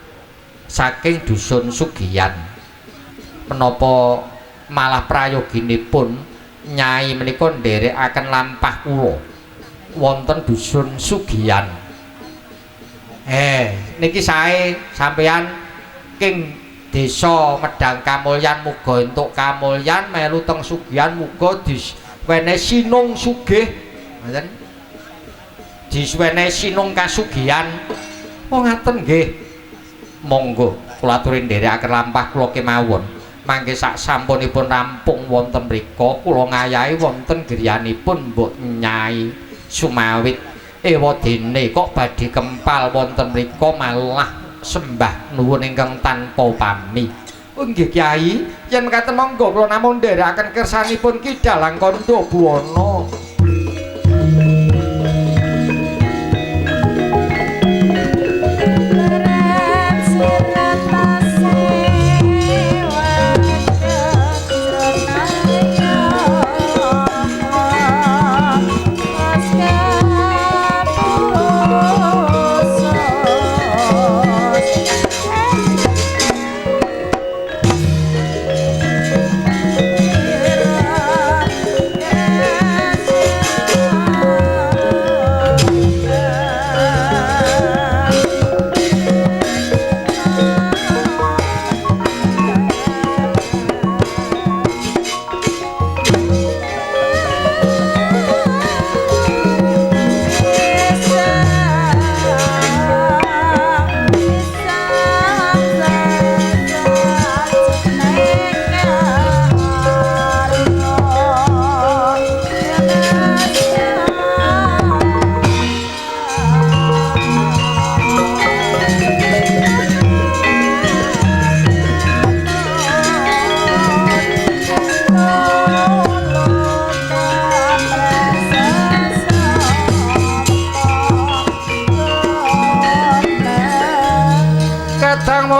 saking dusun Sugiyan. Menapa malah prayoginipun Nyai menika nderekaken lampah kula wonten dusun Sugiyan. Niki sae sampeyan king desa Medang Kamulyan muga entuk kamulyan, melu teng Sugiyan muga diwene sinung sugih. Ngoten. Diwene sinung kasugihan. Oh ngaten nggih. Monggo kula aturi nderekaken lampah kula kemawon. Mangke sak sampunipun rampung wonten mriku kula ngayahi wonten griyanipun Mbok Nyai Sumawit. Ewadene kok badhe kempal wonten mriku malah sembah nuwun ingkang tanpa pami. Oh nggih Kyai, yen mekaten monggo kula namung nderekaken kersanipun Ki Dalang Kandha Buwana. Yeah.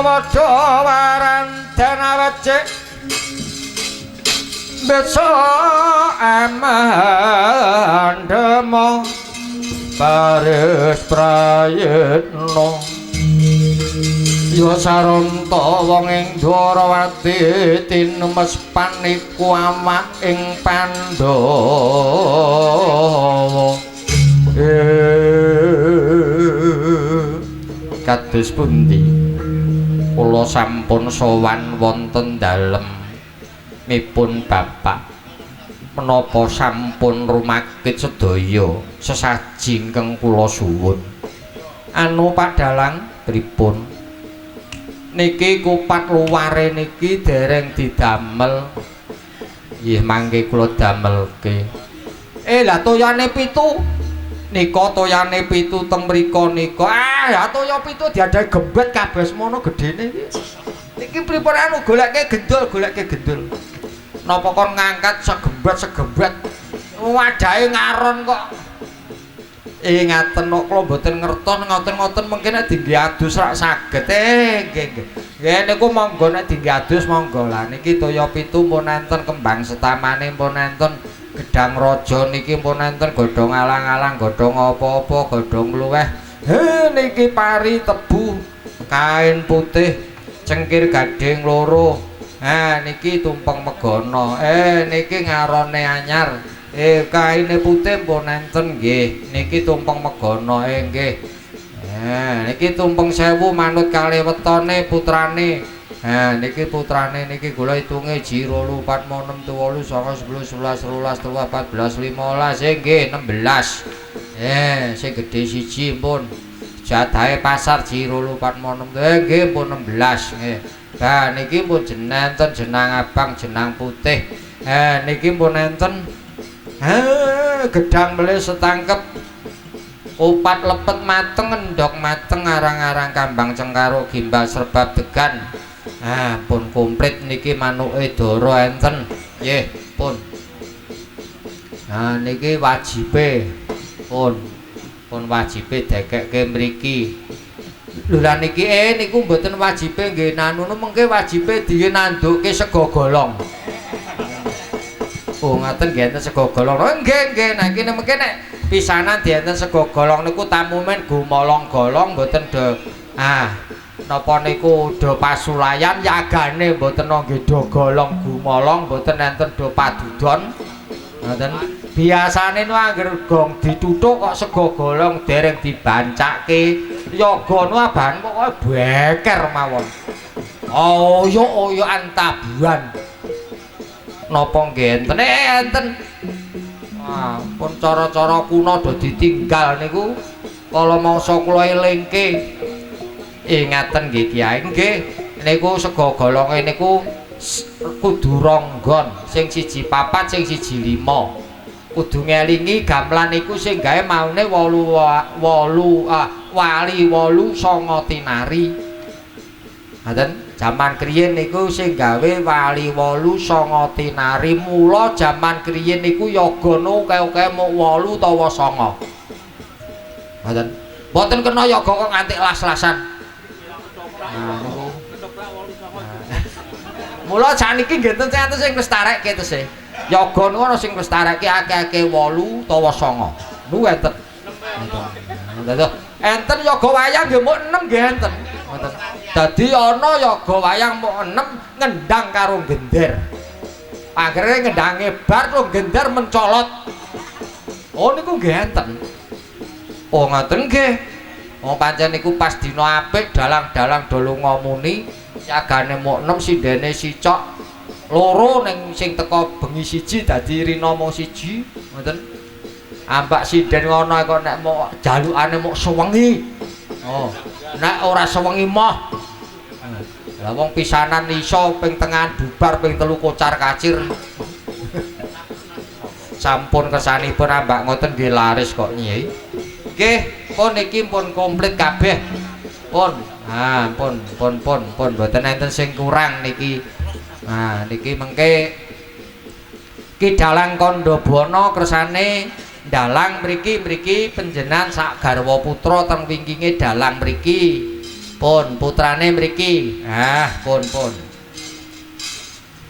padha warandan awecik besok amandemo paris prayitna ya saranta wong ing Dwarawati tinemes paniku awak ing Pandhawa. Kados pundi kula sampun sowan wonten dalem mipun bapak menapa sampun rumakit sedaya sesaji ingkang kula suwun. Anu Pak Dalang pripun niki kupat luware niki dereng didamel. Nggih mangke kula damelke. Lah toyane pitu nika toyane pitu teng mriku nika. Ah ya toya pitu diadahi gembet kabeh semono gedene iki. Niki pripun anu goleke gendul, goleke gendul. Napa kon ngangkat segembet-segembet wadahe ngaron kok. Ngaten kok kula mboten ngertos ngoten-ngoten mungkin nek dingge adus rak saged. Nggih nggih. Nggih niku monggo nek dingge adus monggo. Lah niki toya pitu pun enten kembang setamane pun enten gedang raja niki pun enten godhong alang-alang, godhong apa-apa, godhong luweh. Niki pari tebu, kain putih, cengkir gading loro. Ha niki tumpeng megono. Niki ngarone anyar. Kaine putih pun enten nggih. Niki tumpeng megono nggih. Niki tumpeng 1000 manut kalih wetone putrane. Niki putrane niki kula hitunge 1 2 4 5 6 7 8 9 10 11 12 13 14 15 nggih 16. Sing gedhe siji pun. Jatahe pasar 1 2 4 5 6 nggih pun 16 nggih. Lah niki pun enten jenang abang, jenang putih. Niki pun enten gedang melih setangkep, opat lepet mateng, endhog mateng, arang-arang kambang cengkaruk gimbal serbab degan. Pun komplit niki manuke dara enten. Nggih, pun. Nah niki wajibe pun. Pun wajibe dekekke mriki. Lho lah niki niku mboten wajibe nggih nanunu mengke wajibe diye nandukke sega golong. Oh ngaten nggih enten sega golong. Oh nggih nggih. Nah iki mengke nek pisanan dienten sega golong niku tamu men gumolong golong mboten do napa niku do pasulayan yagane mboten nggih do golong gumolong mboten enten do padudon. Ngoten. Biasane nu angger gong dituthuk kok sega golong dereng dibancake yoga nu abahan pokoke beker mawon. Oyok-oyokan tabuhan. Napa nggih enten? Enten. Wah, pun cara-cara kuna do ditinggal niku kala mangsa kula elingke. Ngaten nggih Kyai. Nggih, niku sega golonge niku kudu ronggon, sing siji 4, sing siji 5. Kudu ngelingi gamelan niku sing gawe maune 8 8 wali 8 sanga tinari. Ngaten, jaman kriyen niku sing gawe wali 8 sanga tinari. Mula jaman kriyen niku yoga nu akeh-akeh mung 8 utawa 9. Ngaten. Mboten kena yoga kok nganti las-lasan. Nah niku. Mula sakniki nggih enten sing wis tarekke tesih. Yoga niku ana sing wis tarekke akeh-akeh 8 utawa 9. Niku enten. Ngoten. Enten yoga wayang nggih mung 6 nggih enten. Ngoten. Dadi ana yoga wayang mung 6 ngendang karo gender. Akhire ngendange bar terus gender mencolot. Oh niku nggih enten. Oh ngoten nggih. Wong pancen niku pas dina apik dalang-dalang do lunga muni, yagane mung 6 sindene sicok loro ning sing teka bengi siji dadi rina mung siji, ngoten. Ambak sinden ngono kok nek mok jalukane mok sewengi. Oh, nek ora sewengi moh. Lah wong pisanan iso ping tengahan bubar ping 3 kocar kacir. Sampun kersanipun ambak ngoten nggih laris kok Nyai. Nggih, pun niki pun komplit kabeh. Pun. Ah, pun pun pun pun mboten enten sing kurang niki. Nah, niki mengke Ki Dalang Kandha Buana kersane dalang mriki mriki panjenengan sak garwa putra teng wingkinge dalang mriki. Pun putrane mriki. Ah, pun pun.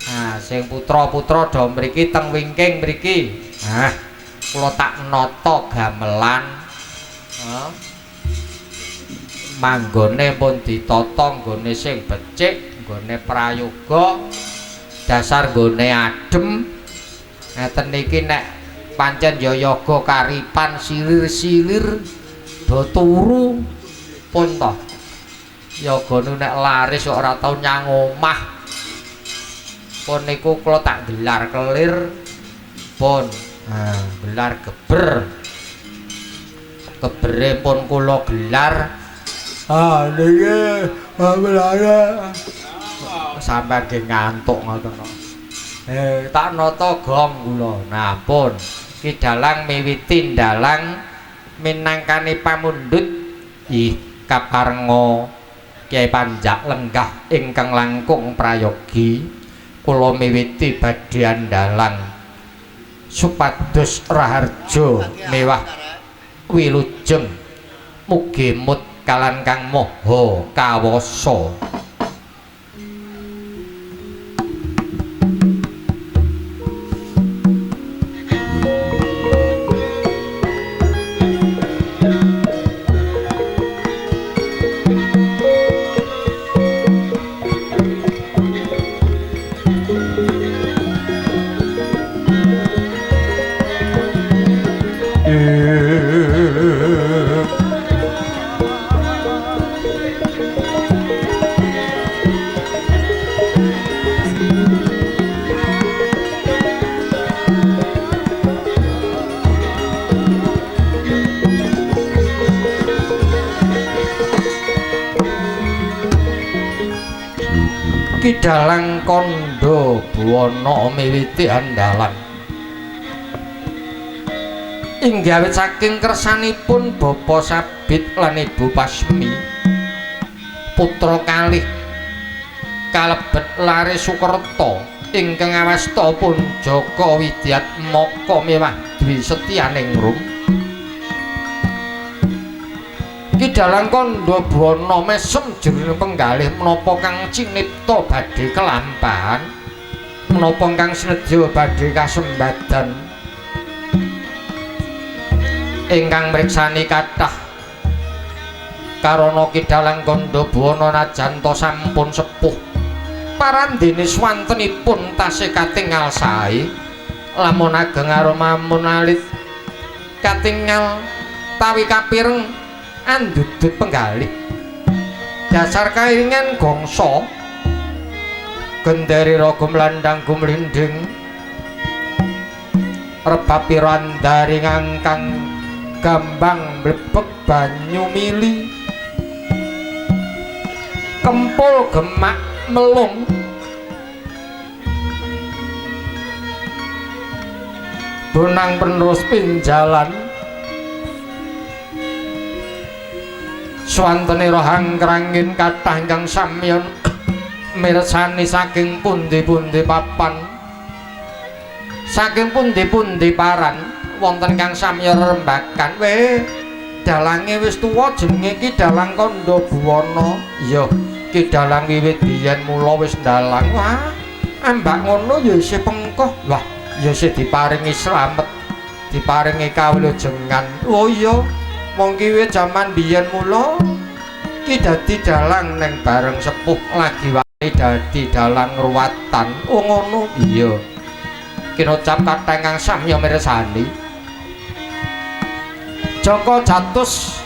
Ah, sing putra-putra do mriki teng wingking mriki. Ah, kula tak nata gamelan. Hah? Manggone pun ditata nggone sing becik, nggone prayoga, dasar nggone adem. Ngeten niki nek pancen ya yoga karipan silir-silir do turu pun to. Yogane nek laris kok ora tau nyang omah. Pun niku kula tak gelar kelir pun. Ah, gelar geber. Gebere pun kula gelar. Ah, niki gamelane sampean ge ngantuk ngoten kok. Tak nata gong kula. Nah, pun ki dalang miwiti ndalang minangkani pamundhut ih kaparenga Kyai Panjak lenggah ingkang langkung prayogi. Kula miwiti badhe ndalang supados raharja mewah wilujeng mugi mut kalan kang maha kawasa. Ki dalang kandha buwana miwiti andalan inggih awit saking kersanipun Bapa Sabit lan Ibu Pasmi putra kalih kalebet lare Sukerta ingkang awasta pun Jaka Widyatmaka mewah Dwi Setyaningrum. Ki dalang kandha buwana mesem jroning penggalih menapa kang cinipta badhe kelampahan, menapa kang snedya badhe kasembadan. Ingkang mriksani kathah karana ki dalang kandha buwana najan ta sampun sepuh parandene swantenipun tasih katingal sae, lamun ageng aromamun alit katingal tawi kapireng andudut penggalih dasar kairingan gongso genderi raga mlandang gumlinding rebab pirandari ngangkang gambang mlebek banyu mili kempul gemak melung bonang penerus pinjalan swantene rohang krangin kathah ingkang samyan mirsani saking pundi-pundi papan saking pundi-pundi paran wonten kang samya rembakan. We dalange wis tuwa jenenge ki dalang kandha buwana. Iya ki dalang wiwit biyen mula wis ndalang. Wah ambak ngono ya isih pengkoh. Wah ya isih diparingi slamet, diparingi kawilujengan. Oh iya wong ki wis jaman biyen mula ki dadi dalang neng bareng sepuh lagi wae dadi dalang ruwatan. Oh ngono. Iya kinocap kathah kang samya mirsani. Jaka jatus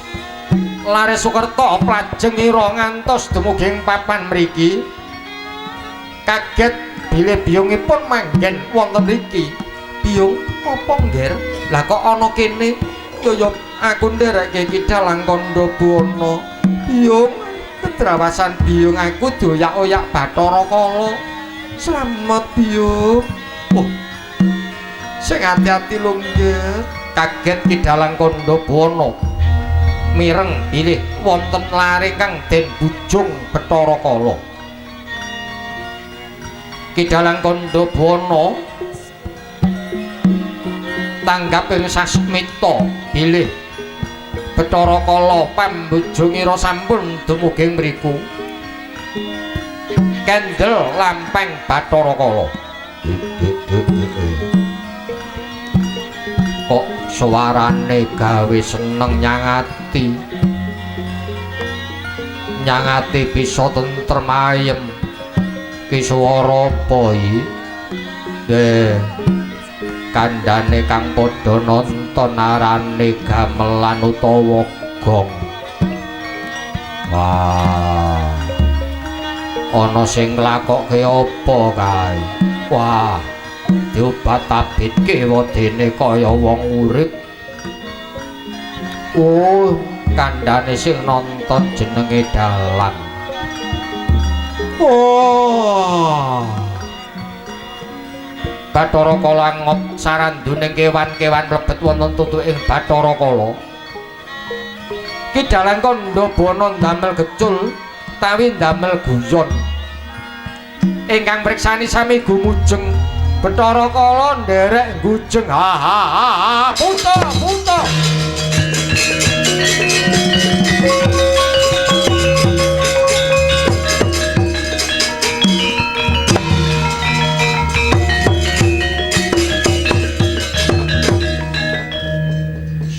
lare Sukerta plajeng ira ngantos dumugi ing papan mriki. Kaget bilih biyungipun manggen wonten mriki. Biyung apa ngger? Lah kok ana kene? Yo yo aku nderekke ki dalang kandha buwana. Biyung kedrawasan biyung aku dioyak-oyak Bathara Kala. Slamet biyung. Oh. Sing ati-ati lho nggih. Kaget ki dalang kandha buwana mireng bilih wonten lare kang den bujung Bathara Kala. Ki dalang kandha buwana tanggap ing sasmita bilih Bathara Kala pambujungira sampun dumugi mriku. Kendel lampeng Bathara Kala. Kok suarane gawe seneng nyangati. Nyangati bisa tentrem ayem. Ki swara apa iki? Deh. Kandhane kang padha nonton arane gamelan utawa gong. Wah. Ana sing nglakokke apa kae? Wah, diobat-abitke wedene kaya wong urip. Oh, kandhane sing nonton jenenge dalang. Oh. Bathara Kala ngop saranduning kewan-kewan mlebet wonten tutuking Bathara Kala. Ki dalang kandha bana ndamel gecul tawi ndamel guyon. Ingkang mriksani sami gumujeng. Bathara Kala nderek gujeng. Ha ha ha ha, puta puta.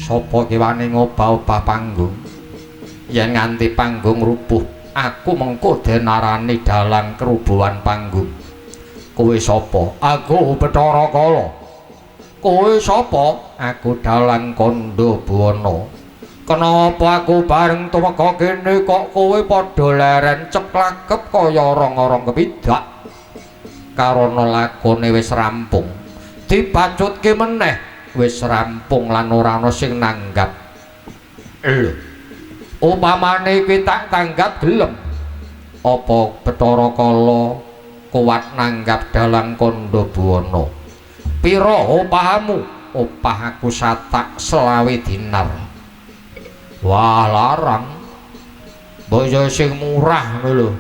Sapa kewane ngobah-obah panggung? Yen nganti panggung rubuh, aku mengko denarani dalang kerubuhan panggung. Kowe sapa? Aku Bathara Kala. Kowe sapa? Aku dalang Kandha Buwana. Kenapa aku bareng tumeka kene kok kowe padha leren ceklakep kaya orong-orong kepidak? Karana lakone wis rampung. Dibacutke meneh wis rampung lan ora ana sing nanggap. Lho. Upamane iki tak tanggap gelem. Apa Bathara Kala kuat nanggap dalang Kandha Buwana? Pira opahamu? Opah aku satak 25 dinar. Wah, larang. Mbok yo sing murah ngono lho.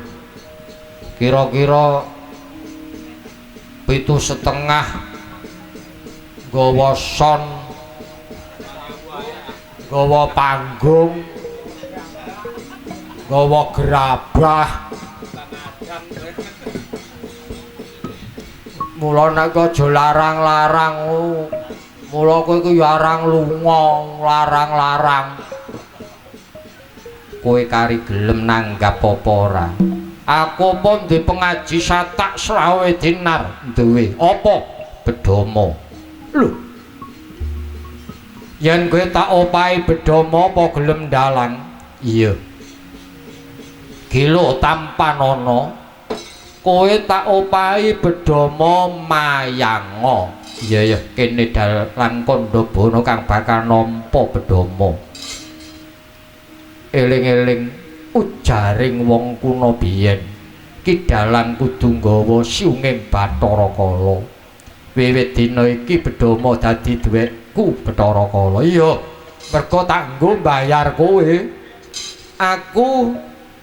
Kira-kira 7,5 nggawa son, nggawa panggung, nggawa gerabah. Mula nek aja larang-larang, mula kowe iku ya arang lunga, larang-larang. Kowe kari gelem nanggap apa ora? Aku apa ndek pengaji satak 25 dinar duwe. Apa? Bedama. Lho. Yen kowe tak opahi bedama apa gelem dalang? Iya. Gilo tampanana. Kowe tak opahi bedama mayanga. Iya ya, kene dalang Kandha Buwana kang bakal nampa bedama. Eling-eling ujaring wong kuna biyen, ki dalang kudu nggawa siunging Bathara Kala. Wiwit dina iki bedama dadi duwekku Bathara Kala. Iya, mergo tak nggo mbayar kowe. Aku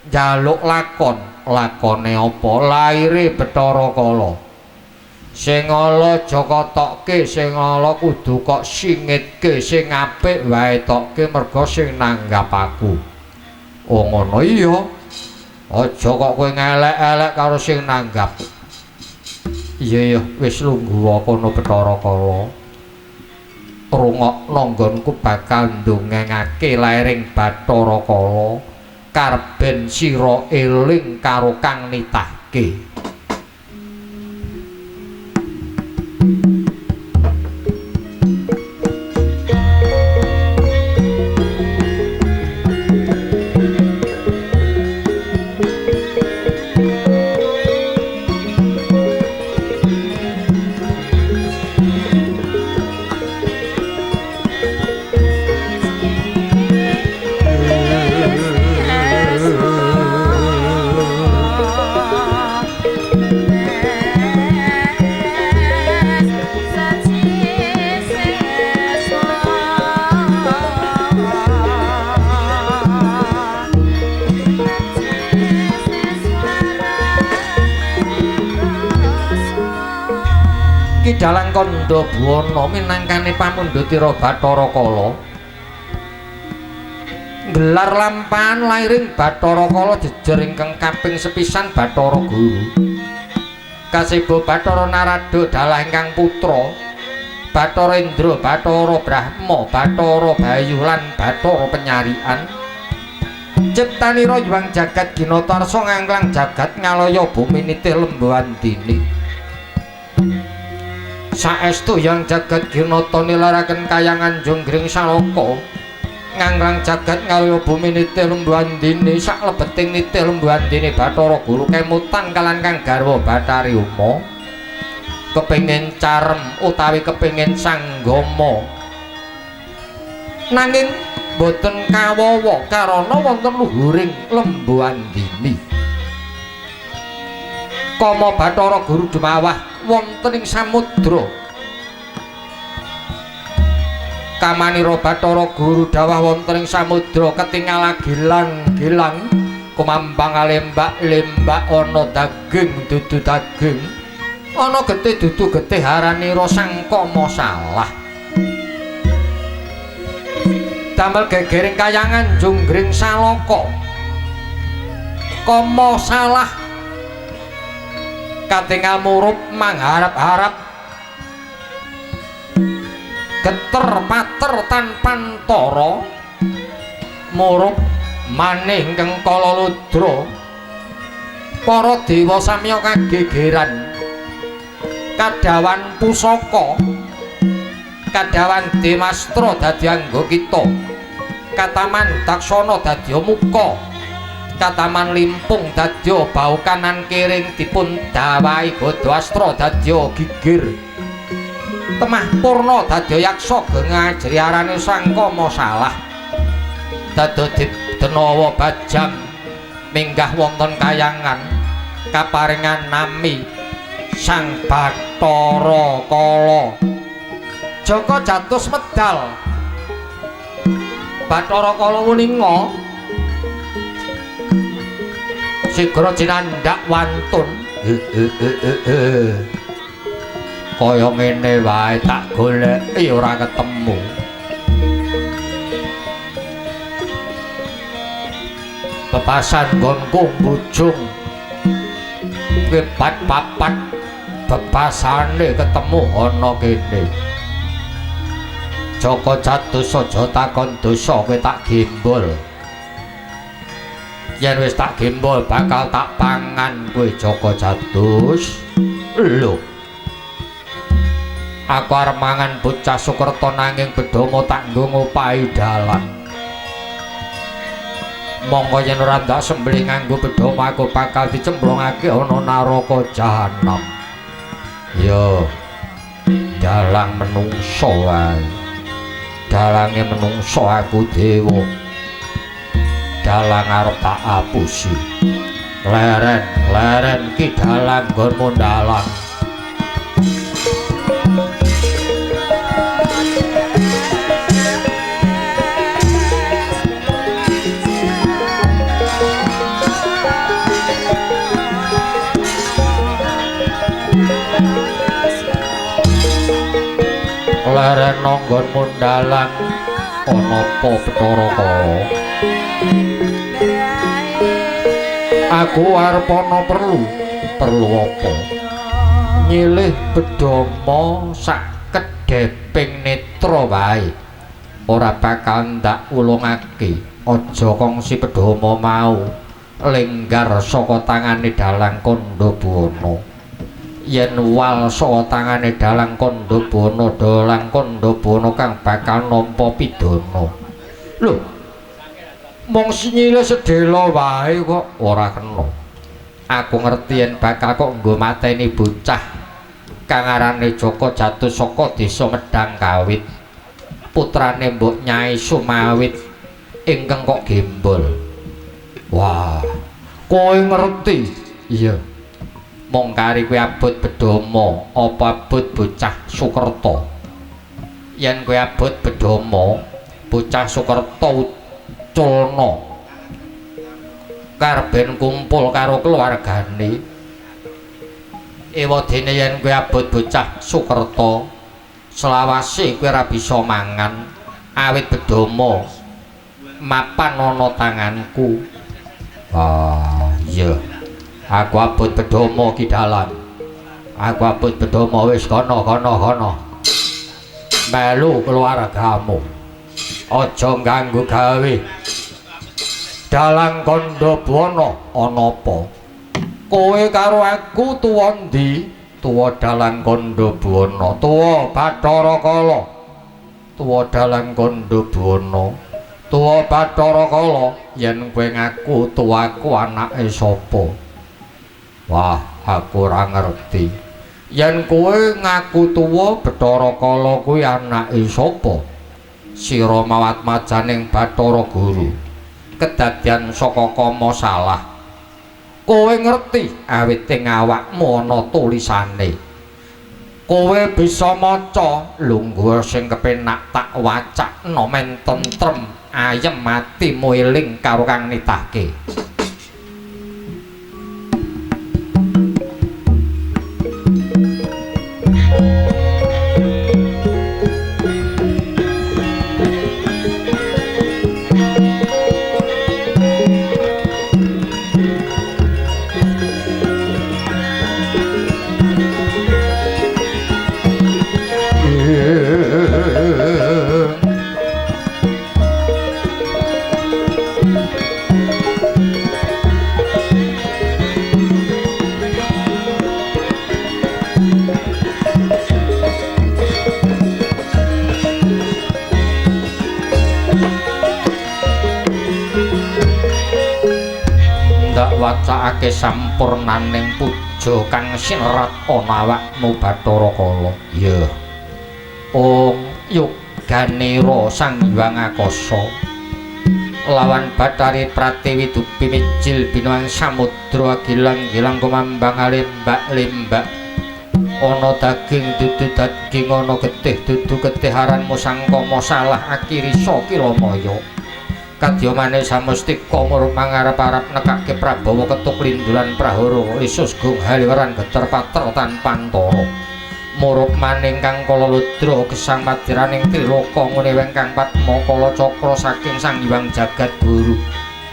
njaluk lakon. Lakone apa? Laire Bathara Kala. Sing ala aja kotokke, sing ala kudu kok singitke, sing apik wae tokke mergo sing nanggap aku. Oh ngono iya. Aja kok kowe ngelek-elek karo sing nanggap. Iya ya, wis lungguh kono Bathara Kala. Rungokno nggonku bakal ndongengake lairing Bathara Kala. Karben sira eling karo kang nitahke. Ki dalang Kandha Buwana minangkane pamundhutira Bathara Kala. Gelar lampahan lairing Bathara Kala jejer ingkang kaping sepisan Bathara Guru. Kaseba Bathara Narada dalah ingkang putra Bathara Indra, Bathara Brahma, Bathara Bayu lan Bathara Penyarian. Ciptanira Hyang Jagat Ginatarsa nganglang jagat ngalaya bumi nitih lembuhan dini. Saestu Hyang Jagat Ginata nilaraken kayangan Jonggring Salaka nganglang jagat ngalaya bumi nitih lembuhan dini saklebeting nitih lembuhan dini Bathara Guru kemutan kalan kang garwa Bathari Uma kepengin carem utawi kepengin sanggama nanging boten kawawa karana wonten luhuring lembuhan dini. Kama Bathara Guru dumawah wonten ing samudra. Kamanira Bathara Guru dawah wonten ing samudra ketingal gilang-gilang kumambang lembak-lembak ana daging dudu daging ana getih dudu getih aranira Sang Kama salah. Damel gegering kayangan Jonggring Salaka. Kama salah katingal murup mangharap-harap geter pater tanpantara murup manih ingkang kala ludra. Para dewa samya kagegeran kadawan pusaka kadawan demastra dadi anggo kita kataman daksana dadi muka kataman limpung dadi bau kanan kiring dipun dawahi godhastra dadi gigir temah purna dadi yaksa gengajri arane Sang Kama salah dadi denawa bajang minggah wonten kayangan kaparingan nami Sang Bathara Kala. Jaka Jatus medal Bathara Kala wuninga sigra cinandhak wantun. Kaya ngene wae tak goleki ora ketemu. Bebasan nggonku mbujung kebat papat bebasane ketemu ana kene. Jaka Jatus aja takon dosa kowe tak gembol. Yen wis tak gembol bakal tak pangan kowe Jaka Jatus. Lho, aku arep mangan bocah Sukerta nanging bedama tak nggo ngopahi dalan. Monggo yen ora ndak sembelih nganggo bedama aku bakal dicemplungake ana naraka jahanam. Yo, dalang menungso wae. Dalange menungso aku dewa. Dalang arep tak apusi. Leren, leren ki dalang nggonmu dalang. Leren nggonmu dalang ana apa Bathara Kala? Aku arep ana perlu. Perlu apa? Nyilih bedama sak kedheping netra wae. Ora bakal ndak ulungake. Aja kongsi bedama mau lenggar saka tangane dalang Kandha Buwana. Yen wal saka tangane dalang Kandha Buwana, dalang Kandha Buwana kang bakal nampa pidana. Lho, mung nyilih sedhela wae kok ora kena. Aku ngerti yen bakal kok nggo mateni bocah kang arane Jaka Jatus saka desa Medang Kawit, putrane Mbok Nyai Sumawit ingkang kok gembol. Wah, kowe ngerti? Iya. Mung kari kowe abot bedama apa abot bocah Sukerta? Yen kowe abot bedama, bocah Sukerta uculna karben kumpul karo keluargane. Ewadene yen kowe abot bocah Sukerta, selawase kowe ora bisa mangan awit bedama Mapan ana tanganku. Ah, iya. Aku abot bedama ki dalan. Aku abot bedama wis kono kono kono. Melu keluargamu. Aja ganggu gawe. Dalang Kandha Buwana ana apa? Kowe karo aku tuwa ndi? Tuwa Dalang Kandha Buwana, tuwa Bathara Kala. Tuwa Dalang Kandha Buwana, tuwa Bathara Kala. Yen kowe ngaku tuwaku anake sapa? Wah, aku ora ngerti. Yen kowe ngaku tuwa Bathara Kala kuwi anake sapa? Sira mawat majaning Bathara Guru. Kedadian saka kama salah. Kowe ngerti awit ing awakmu ana tulisane. Kowe bisa maca lungguh sing kepenak tak wacakna men tentrem ayem atimu eling karo kang nitahke. Wacakake sampurnaning puja kang sinerat ana awakmu Bathara Kala. Iya. Ong yoganira Sang Hyang Akasa lawan Bathari Pratiwi dupi mijil binuang samudra gilang-gilang kumambang lembak-lembak. Ana daging dudu daging ana getih dudu getih aranmu sangkama salah akirisa kilamaya. Kadyamane samestika murup mangarep-arep nekake Prabawa ketuk lindulan prahara lisus gung haliweran geter pater tanpa antara. Murup maning kang kala ludra gesang madiraning triloka ngene wengkang padma kala cakra saking Sang Hyang Jagat Guru.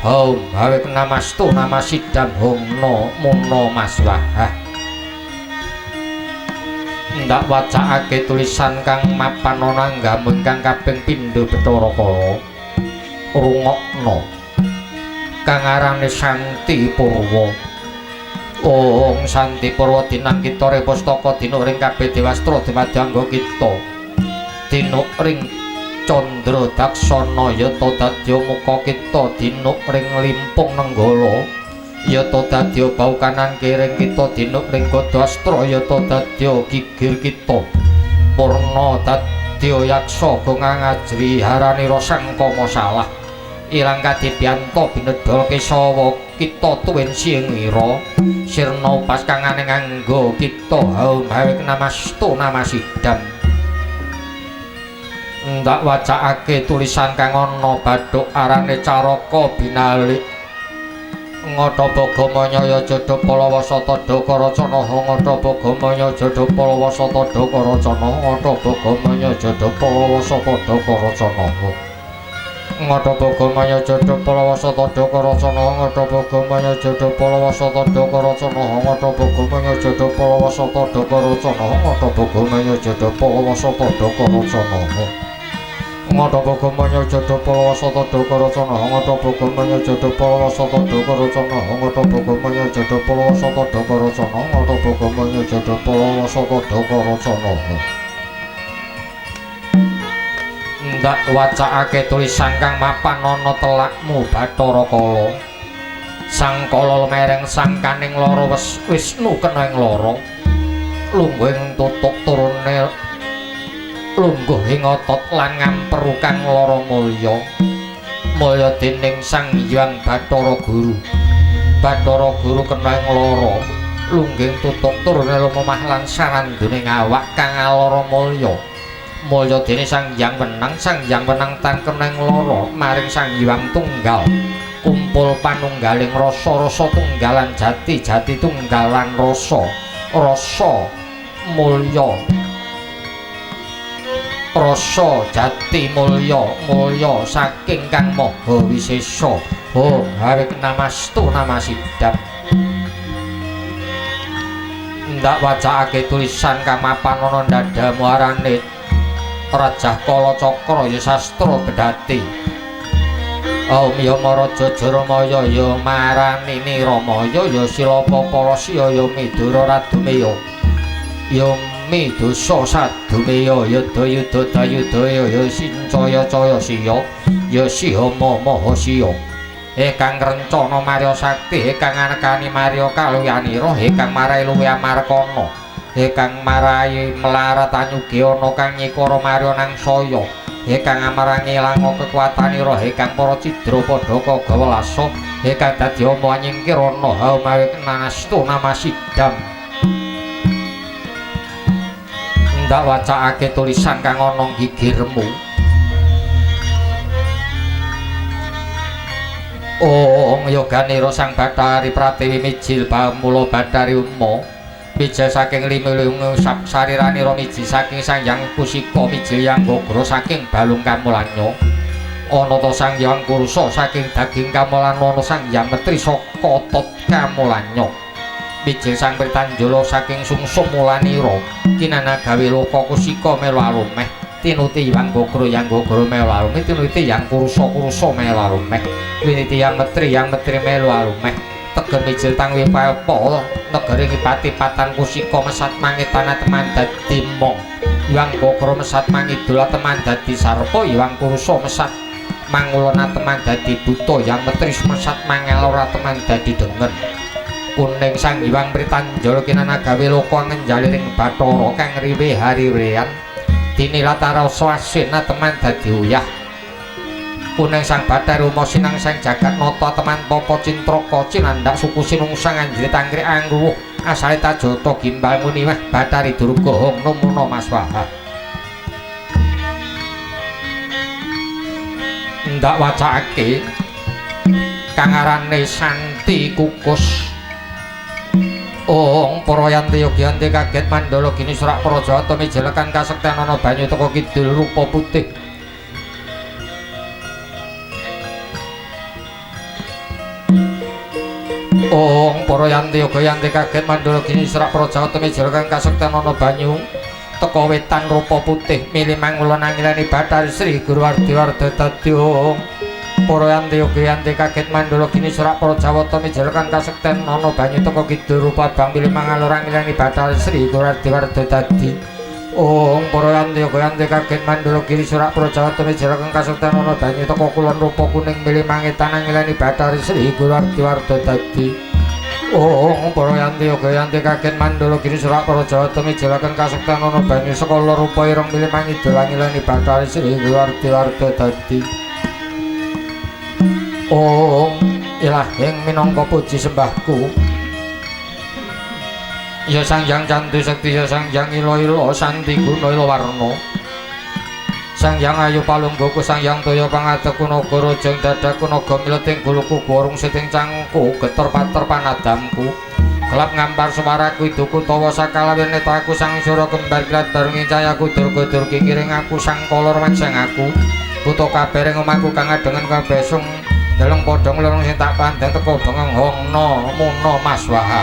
Haum hawe namastu namasidam hongno muna maswahah. Ndak wacakake tulisan kang mapan ana anggamu ingkang kaping pindho Bathara Kala. Rungokno kang arane Santi Purwa. Ong Santi Purwa dinang kita ring pustaka dinuk ring kabeh dewastra dumadangga kita. Dinuk ring Candra Daksana yata dadya muka kita dinuk ring Limpung Nenggala yata dadya bau kanan kiring kita dinuk ring Gadastra yata dadya gigir kita. Purna dadya yaksa gongang ajri haranira sangkama salah. Ilang kadibyanto binedhol kesawa kita tuwin singira sirna upas kangane nganggo kita haum hawe namastu namasidam. Ndak wacakake tulisan kang ana bathuk arane Caraka binalik. Ngata bagamanya ya jada palawa satada karacana ngata bagamanya jada palawa satada karacana ngata bagamanya jada palawa satada karacana ngata bagamanya jada palawa satada karacana ngata bagamanya jada palawa satada karacana ngata bagamanya jada palawa satada karacana ngata bagamanya jada palawa satada karacana ngata bagamanya jada palawa satada karacana ngata bagamanya jada palawa satada karacana ngata bagamanya jada palawa satada karacana ngata bagamanya jada palawa satada karacana. Ndak wacakake tulisan kang mapan ana telakmu Bathara Kala. Sang kala lumereng sangkaning lara Wisnu kena ing lara. Lungguh ing tutuk turune lungguh ing otot lan ngamperu kang lara mulya. Mulya dening Sang Hyang Bathara Guru. Bathara Guru kena ing lara. Lungguh ing tutuk turune lumemah lan sarandune awak kang alara mulya. Mulya dene Sang Hyang Wenang, Sang Hyang Wenang tan kena ing lara maring Sang Hyang Tunggal. Kumpul panunggaling rasa-rasa tunggalan jati, jati tunggalan rasa, rasa mulya. Rasa jati mulya mulya saking Kang Maha Wisesa. Om Hare Namastu Namasidam. Ndak wacakake tulisan kang mapan ana ndadamu arane Rajah Kala Cakra ya sastra bedhati. Om Yama Raja Jaramaya ya marani Niramaya ya Silapa Palasya ya Midura Radumeya ya Midosa Sadumeya ya Dayuda Dayudaya ya Sincaya Caya Siya ya Sihama Maha Siya. Kang rencana Marya Sakti, kang anekani Marya kaluyanira, kang marai luwe amarkana, kang marai melarat anyugiyana, kang nyikara Marya nangsaya, kang amarangi lango kekuatanira, kang para cidra padha kagawelasa, kang dadi ama anyingkirana haumawe nanastu namasidam. Ndak wacakake tulisan kang ana gigirmu. Ong yoganira sang Bathari Pratiwi mijil pamula Bathari Uma mijil saking limi-limi sariranira miji saking Sang Hyang Kusika mijil yang gogra saking balung kamulanya ana ta Sang Hyang Kursa saking daging kamulan ana Sang Hyang Metri saka otot kamulanya mijil Sang Pritanjala saking sungsum mulanira kinana gawe loka kusika melu alumeh tinuti yang gogra yang gogra melu alumeh tinuti yang kursa kursa melu alumeh winiti yang metri melu alumeh tegen mijil tangwi palpa negeri ngipati patan kusika mesat mangitan teman dadi mong yang gogra mesat mangidul teman dadi sarpa yang kursa mesat mangulona teman dadi buta yang metri mesat mangelora teman dadi dengen kuning Sang Hyang Pritanjala kinana gawe loka ngenjaliring Bathara kang riwe hariwean dinilatara swasena teman dadi uyah kuning Sang Bathara Uma sinang sang jagat nata teman papa cintraka cinandak suku sinungsang anjrit anggrek angruwuh asale tajata gimbal muni wah Bathari Durga hong numuna maswaha. Ndak wacakake kang arane Santi Kukus. Ong para yanti yogiyanti kaget mandala gini surak praja mijelekan kasekten ana banyu teka kidul rupa putih. Ong para yanti yogiyanti kaget mandala gini surak praja mijelekan kasekten ana banyu teka wetan rupa putih milih mangulon angilani Bathari Sri Guru Ardiwarda dadi. Ong para yanti yogiyanti kaget mandala gini surak Prajawata mijelekan kasekten ana banyu teka kidul rupa abang pilih mangalor angilani Bathari Sri Guru Ardiwarda dadi. Ong para yanti yogiyanti kaget mandala gini surak Prajawata mijelekan kasekten ana banyu teka kulon rupa kuning milih mangetan angilani Bathari Sri Guru Ardiwarda dadi. Ong para yanti yogiyanti kaget mandala gini surak Prajawata mijelekan kasekten ana banyu sekala rupa ireng milih mangidul angilani Bathari Sri Guru Ardiwarda dadi. Om ilahing minangka puji sembahku ya Sang Hyang Cantu Sekti ya Sang Hyang Ila Ila Santi Guna Ila Warna Sang Hyang Ayu Palunggaku Sang Hyang Toya Pangadeku Naga Raja Dadaku Naga Mileting Guluku Gorung Siting Cangku Geter Pater Panadamku gelap ngampar suaraku iduku tawa sakalawene netaku Sang Sura kembar kilat bareng cayaku durga durgi ngiring aku Sang Kala rumangsang aku buta kabeh ring omahku kang adengen kabeh sung deleng padha nglorong sing tak pandhang teka bengeng hongno muna maswaha.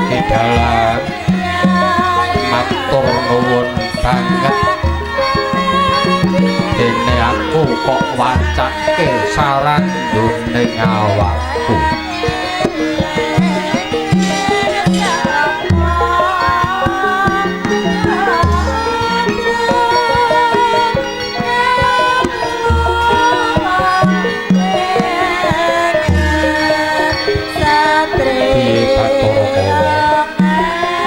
Di dalam matur nuwun banget dene aku kok wacake sarandune awakku. Piye Bathara Kala?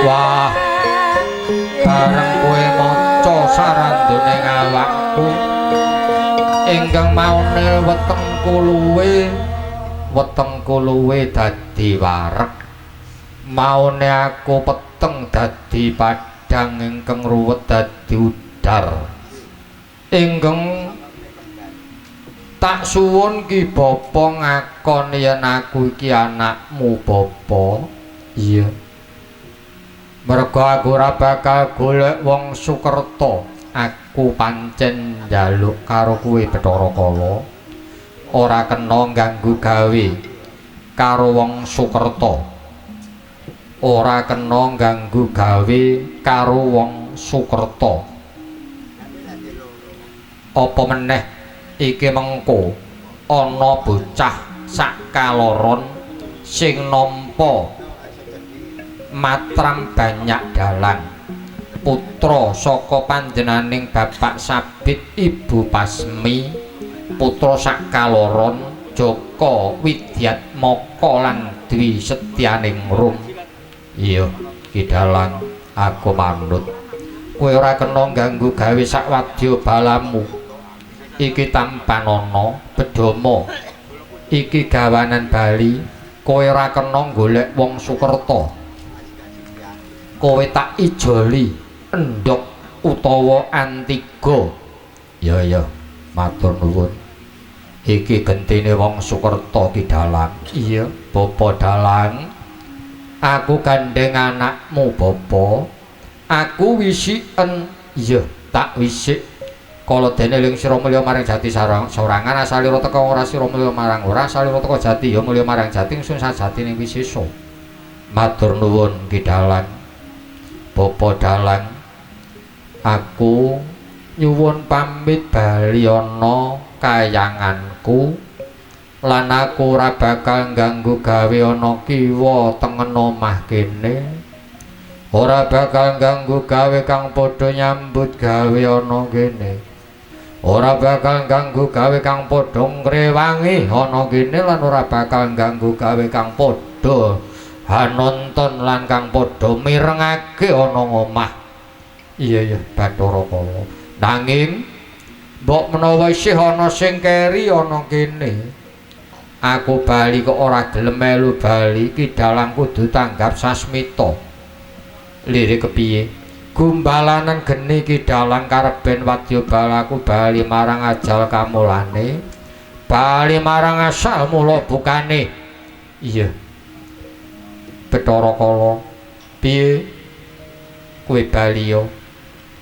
Wah, bareng kowe maca sarandune awakku ingkang maune wetengku luwe dadi wareg maune aku peteng dadi padhang ingkang ruwet dadi udar ingkang Tak suwun ki bapa ngakon yen aku iki anakmu bapa. Iya. Mergo aku ora bakal golek wong Sukerta. Aku pancen njaluk karo kowe Bathara Kala. Ora kena ganggu gawe karo wong Sukerta. Ora kena ganggu gawe karo wong Sukerta. Apa meneh iki mengko ana bocah sakaloron sing nampa matram banyak dalang, putra saka panjenenganing Bapak Sabit Ibu Pasmi, putra sakaloron Jaka Widyatmaka lan Dwi Setyaningrum. Iya Ki Dalang, aku manut. Kowe ora kena ganggu gawe sak wadya balamu. Iki tampanana bedama, iki gawanan bali. Kowe ora kena golek wong Sukerta. Kowe tak ijoli endhog utawa antiga. Ya ya, matur nuwun. Iki gentine wong Sukerta Ki Dalang. Iya, Bapa Dalang. Aku gandeng anakmu bapa. Aku wisiken. Iya, tak wisik. Kala dene ling sira mulya marang jati sorangan, asalira teka ora sira mulya marang ora, asalira teka jati ya mulya marang jati, ingsun sajatine wisesa. Matur nuwun Ki Dalang. Bapa Dalang, aku nyuwun pamit bali ana kayanganku lan aku ora bakal ganggu gawe ana kiwa tengen omah kene. Ora bakal ganggu gawe kang padha nyambut gawe ana kene. Ora bakal ganggu gawe kang padha ngrewangi ana kene lan ora bakal ganggu gawe kang padha hanonton lan kang padha mirengake ana ngomah. Iya iya Bathara Kala. Nanging mbok menawa isih ana sing keri ana kene, aku bali kok ora gelem melu bali. Ki Dalang kudu tanggap sasmita. Lirik kepiye? Gumbalanan geni Ki Dalang kareben wadya balaku bali marang ajal kamulane, bali marang asal mula bukane. Iya Bathara Kala, piye kowe bali ya?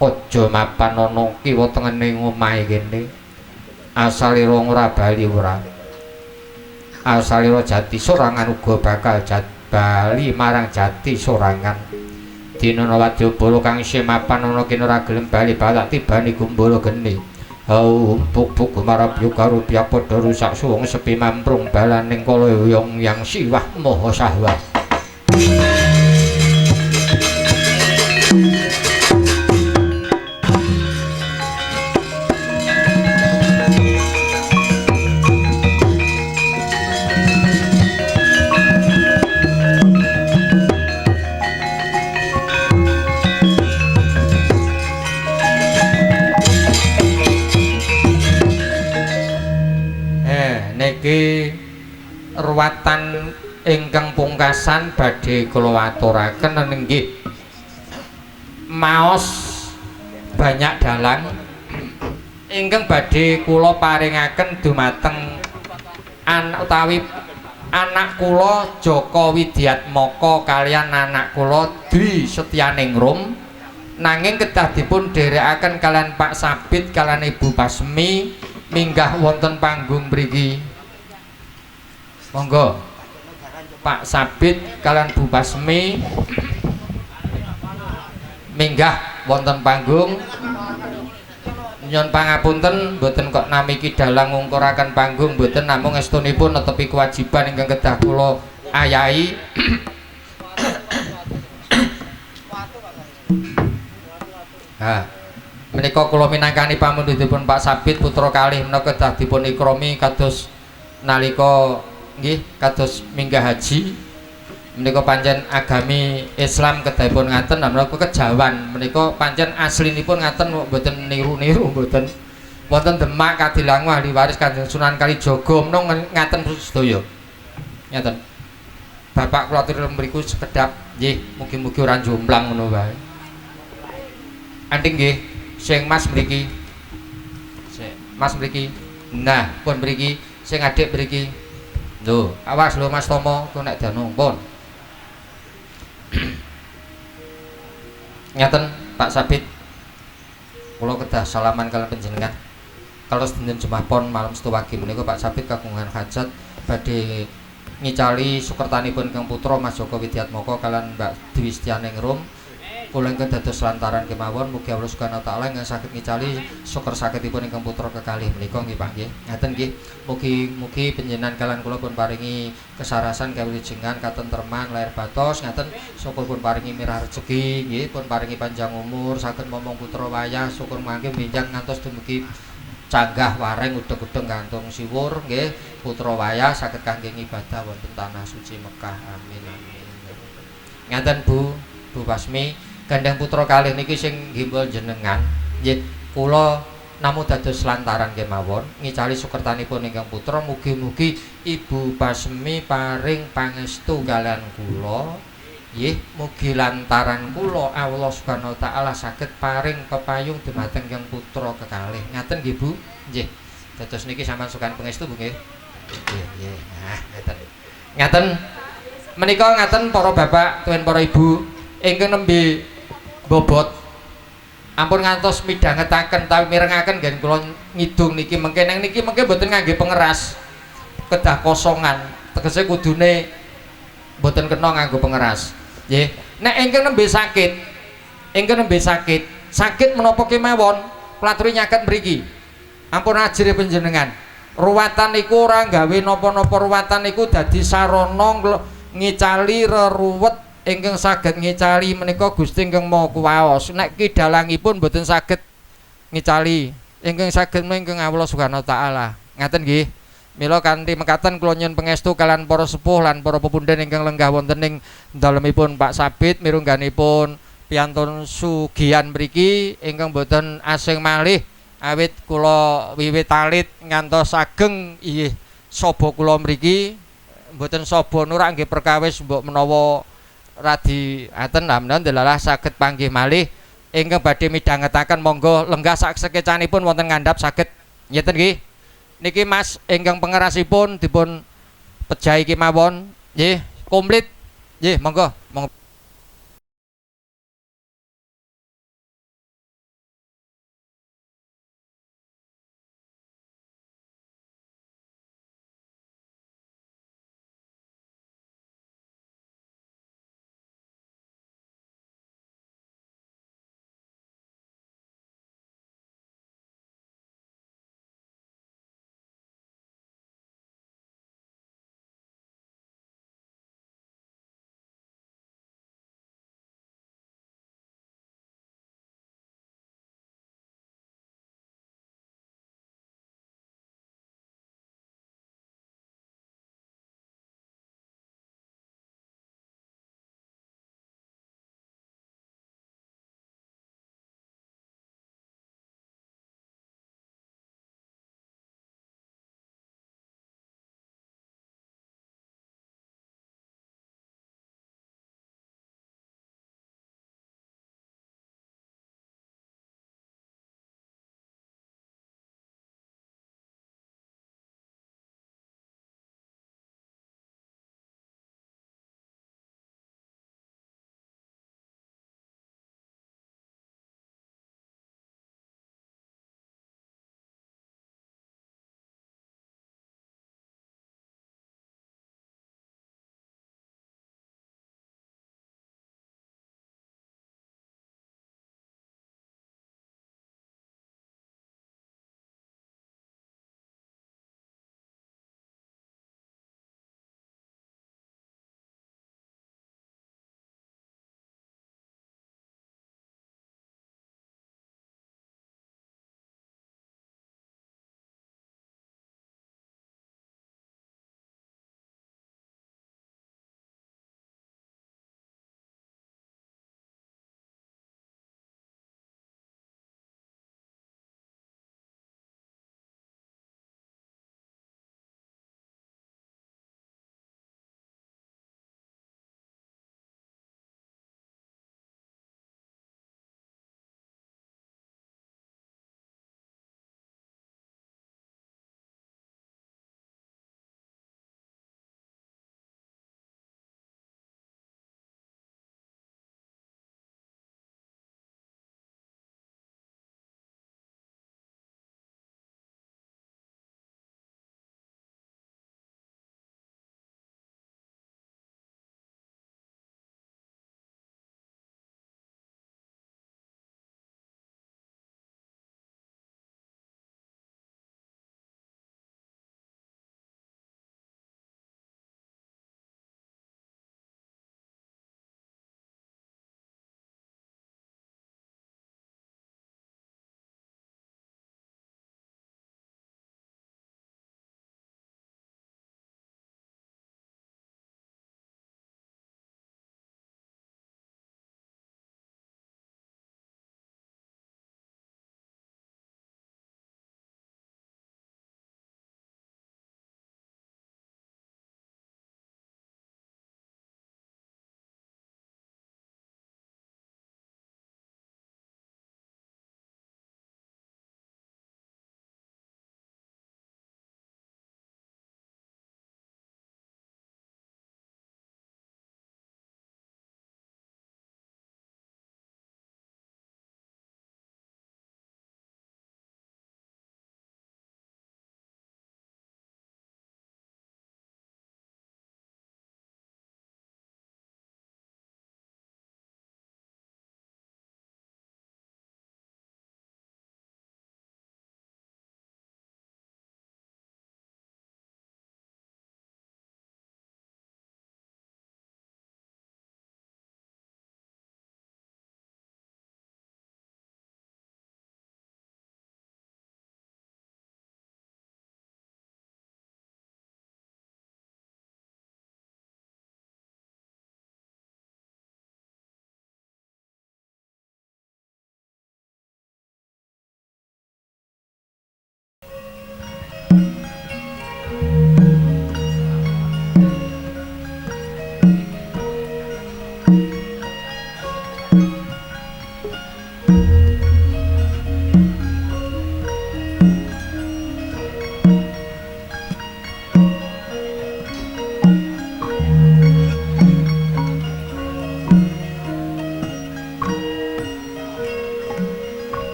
Aja mapan ana kiwa tengene omahe kene. Asalira ora bali ora. Asalira jati sorangan uga bakal bali marang jati sorangan. Dina wadyabala kang isih mapan ana kene ora gelem bali balak tibane gumbala geni. Hau buk gumarabyu karo piyak padha rusak suwung sepi mamprung balaning kala yang yang siwah maha sahwa. Niki ruwatan ingkang pungkasan badhe kula aturaken nggih maos banyak dalang ingkang badhe kula paringaken dumateng utawi anak kula Jaka Widyatmaka kaliyan anak kula Dwi Setyaningrum, nanging kedah dipun dherekaken kaliyan Pak Sabit kaliyan Ibu Pasmi minggah wonten panggung mriki. Monggo Pak Sabit kaliyan Bu Pasmi minggah wonten panggung. Nyuwun pangapunten mboten kok nami Ki Dalang ngungkuraken panggung mboten, namung estunipun netepi kewajiban ingkang kedah kula ayahi. Ha, menika kula minangkani pamundhutipun Pak Sabit putra kalih menika kedah dipun ikrami kados nalika nggih kados minggah haji. Menika pancen agami Islam kedahipun ngaten, menika kejawan menika pancen aslinipun ngaten, mboten niru-niru mboten. Wonten Demak Kadilangu ahli waris Kanjeng Sunan Kalijaga menika ngaten sedaya. Ngaten. Bapak kula atur mriku sekedap nggih, mugi-mugi ora jomplang ngono wae. Anting nggih, sing Mas mriki. Sik, Mas mriki. Nah, pun mriki sing adik mriki. Lho, awas lho Mas Tomo, ku nek danu pun. Ngaten Pak Sabit. Kula kedah salaman kalian panjenengan. Kalau dinten Jumat Pon malam Setu Wage menika Pak Sabit kagungan hajat badhe ngicali sukertanipun Kang Putra Mas Joko Widyatmoko kalian Mbak Dwi Setyaningrum. Kula ingkang dados lantaran kemawon mugi Allah Subhanahu wa taala ingkang saged ngicali syukur sagedipun ingkang putra kekalih menika nggih Pak nggih. Ngaten nggih. Mugi-mugi panjenengan kalian kula pun paringi kesarasan kawilujengan katentreman lahir batos ngaten syukur pun paringi mirah rejeki nggih pun paringi panjang umur saged momong putra wayah syukur mangke benjang ngantos dumugi canggah wareng udeg-udeg gantung siwur nggih putra wayah saged kangge ngibadah wonten tanah suci Mekah. Amin amin. Ngaten Bu, Bu Pasmi. Gandeng putra kalih niki sing gimbal jenengan nggih kula namung dados lantaran kemawon ngicali sukertanipun ingkang putra mugi-mugi Ibu Pasmi paring pangestu kalian kula nggih mugi lantaran kula Allah Subhanahu wa taala saged paring pepayung dumateng ingkang putra kekalih ngaten nggih Bu nggih dados niki sampean sukan pangestu Bu nggih nggih nggih nah ngaten ngaten menika ngaten para bapak tuwin para ibu ingkang nembe bobot ampun ngantos midhangetaken tawi mirengaken ngen kula ngidung niki mengke nang niki mengke mboten ngangge pengeras kedah kosongan tegese kudune mboten kena nganggo pengeras nggih nek ingkang nembe sakit ingkang nembe sakit sakit menapa kemawon kula aturi nyaket mriki ampun ajrih panjenengan ruwatan niku ora gawe napa-napa ruwatan niku dadi sarana ngicali reruwet ingkang saged ngicali menika Gusti ingkang Maha Kuwaos nek kidalangipun mboten saged ngicali ingkang saged ingkang Allah Subhanahu wa taala ngaten nggih mila kanthi mekaten kula nyuwun pangestu kalian para sepuh lan para pepundhen ingkang lenggah wonten ing dalemipun Pak Sabit mirungganipun piyantun sugihan mriki ingkang mboten asing malih awit kula wiwit alit ngantos ageng inggih saba kula mriki mboten saba nurak nggih perkawis mbok menawa radi aten lah menawa delalah saged panggih malih ingkang badhe midhangetaken monggo lenggah sak sekecanipun wonten ngandhap saged ngeten nggih niki Mas ingkang pengerasipun dipun pejahi kemawon nggih komplit nggih monggo monggo.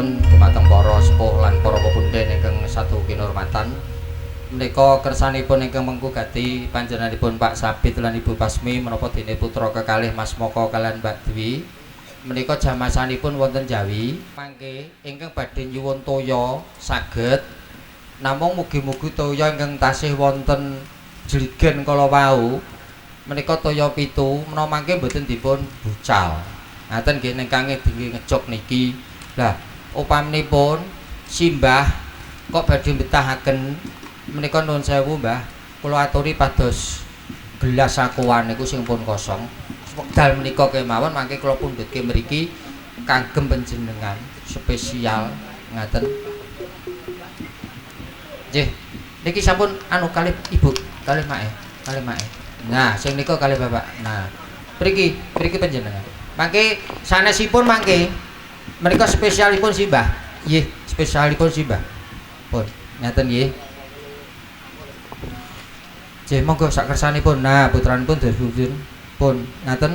nuwun dumateng para sepuh lan para pepunden ingkang satu kinurmatan. Menika kersanipun ingkang mengku gati panjenenganipun Pak Sabit lan Ibu Pasmi menapa dene putra kekalih Mas Moko kalian Mbak Dwi. Menika jamasanipun wonten Jawi mangke ingkang badhe nyuwun toya saged, namung mugi-mugi toya ingkang tasih wonten jligen kala wau menika toya 7 menawa mangke mboten dipun bucal. Ngaten nggih ingkang dingge ngejok niki. Lah upaminipun simbah kok badhe betahaken menika nuwun sewu Mbah, kula aturi pados gelas aqua niku sing pun kosong. Wekdal menika kemawon mangke kula pundhutke mriki kagem panjenengan spesial ngaten. Nggih, niki sampun anu kalih Ibu, kalih mae, kalih mae. Nah, sing nika kalih Bapak. Nah, mriki, mriki panjenengan. Mangke sanesipun mangke menika spesialipun simbah. Nggih, spesialipun simbah. Pun, ngaten nggih. Nggih, monggo sak kersanipun. Nah, putranipun dos pundi? Pun, ngaten.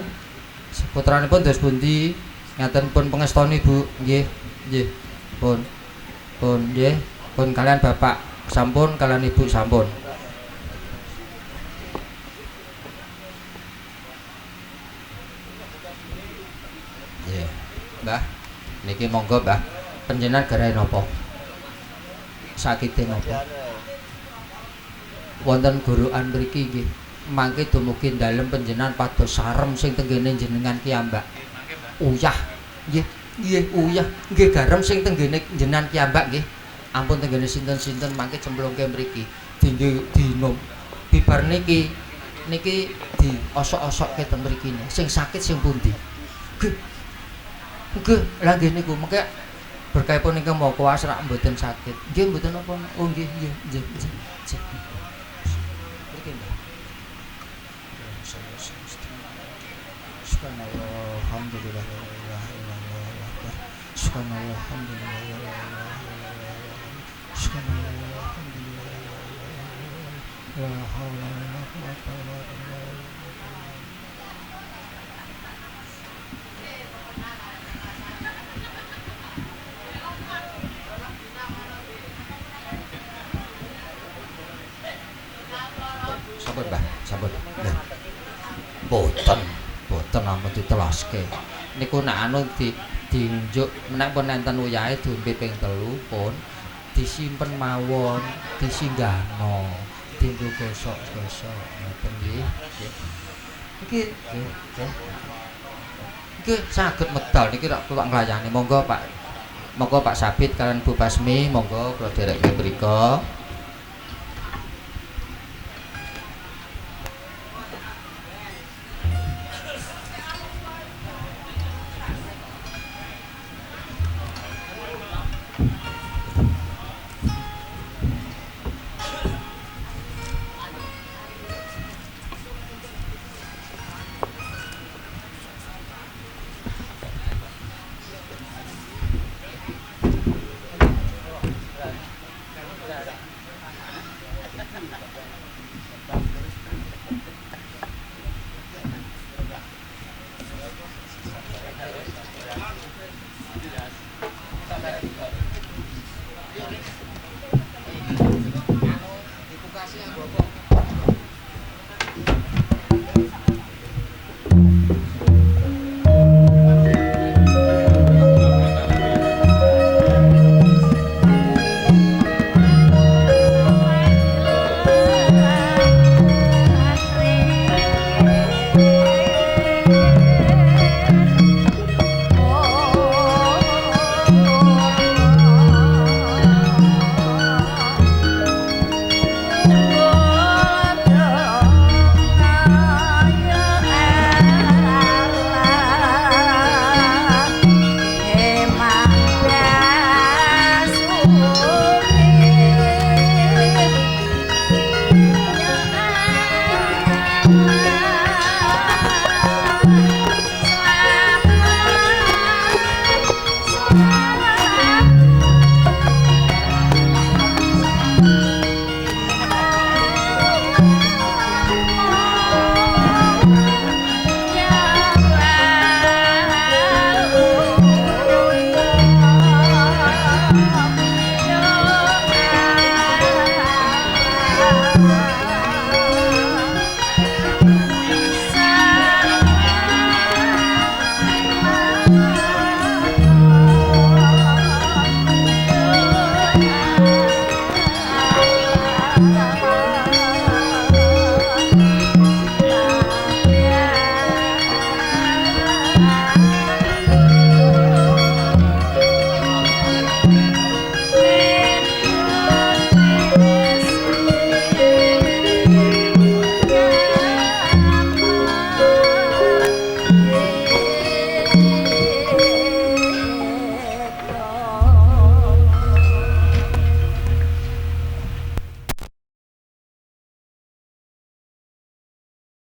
Putranipun dos pundi? Ngaten pun pengestoni Bu. Nggih, nggih. Pun. Pun nggih. Pun kalian Bapak sampun, kalian Ibu sampun. Nggih. Mbah, niki monggo Mbah. Panjenengan garahe napa? Sakite napa? Wonten gurukan mriki nggih. Mangke dumugi dalem panjenengan pados sarem sing tenggene jenengan kiyambak. Uyah. Nggih, nggih uyah. Nggih garam sing tenggene jenengan kiyambak nggih. Ampun tenggene sinten-sinten mangke cemplungke mriki. Dingge diinum. Bibar niki niki diosok-osokke teng mriki. Sing sakit sing pundi? Nggih. Nggih, lha nggih niku mengke berkahipun ingkang Maha Kuwasa rak mboten sakit. Nggih mboten napa. Oh nggih nggih nggih nggih. Mriki Mbah. Subhanallah, alhamdulillah, la ilaha illallah. Subhanallah, alhamdulillah, la ilaha illallah. Subhanallah, alhamdulillah, la haula wala quwwata illa billah. Sampun, Mbah, sampun. Boten, boten ampun ditelaske. Niku nek anu diunjuk menek pun enten uyahe diombe ping 3 pun disimpen mawon, disinggahno, dienggo gosok-gosok ngoten nggih. Iki nggih. Iki saged medal niki rak kula nglayani. Monggo Pak. Monggo Pak Sabit kalian Bu Basmi, monggo kula dherekke mriku.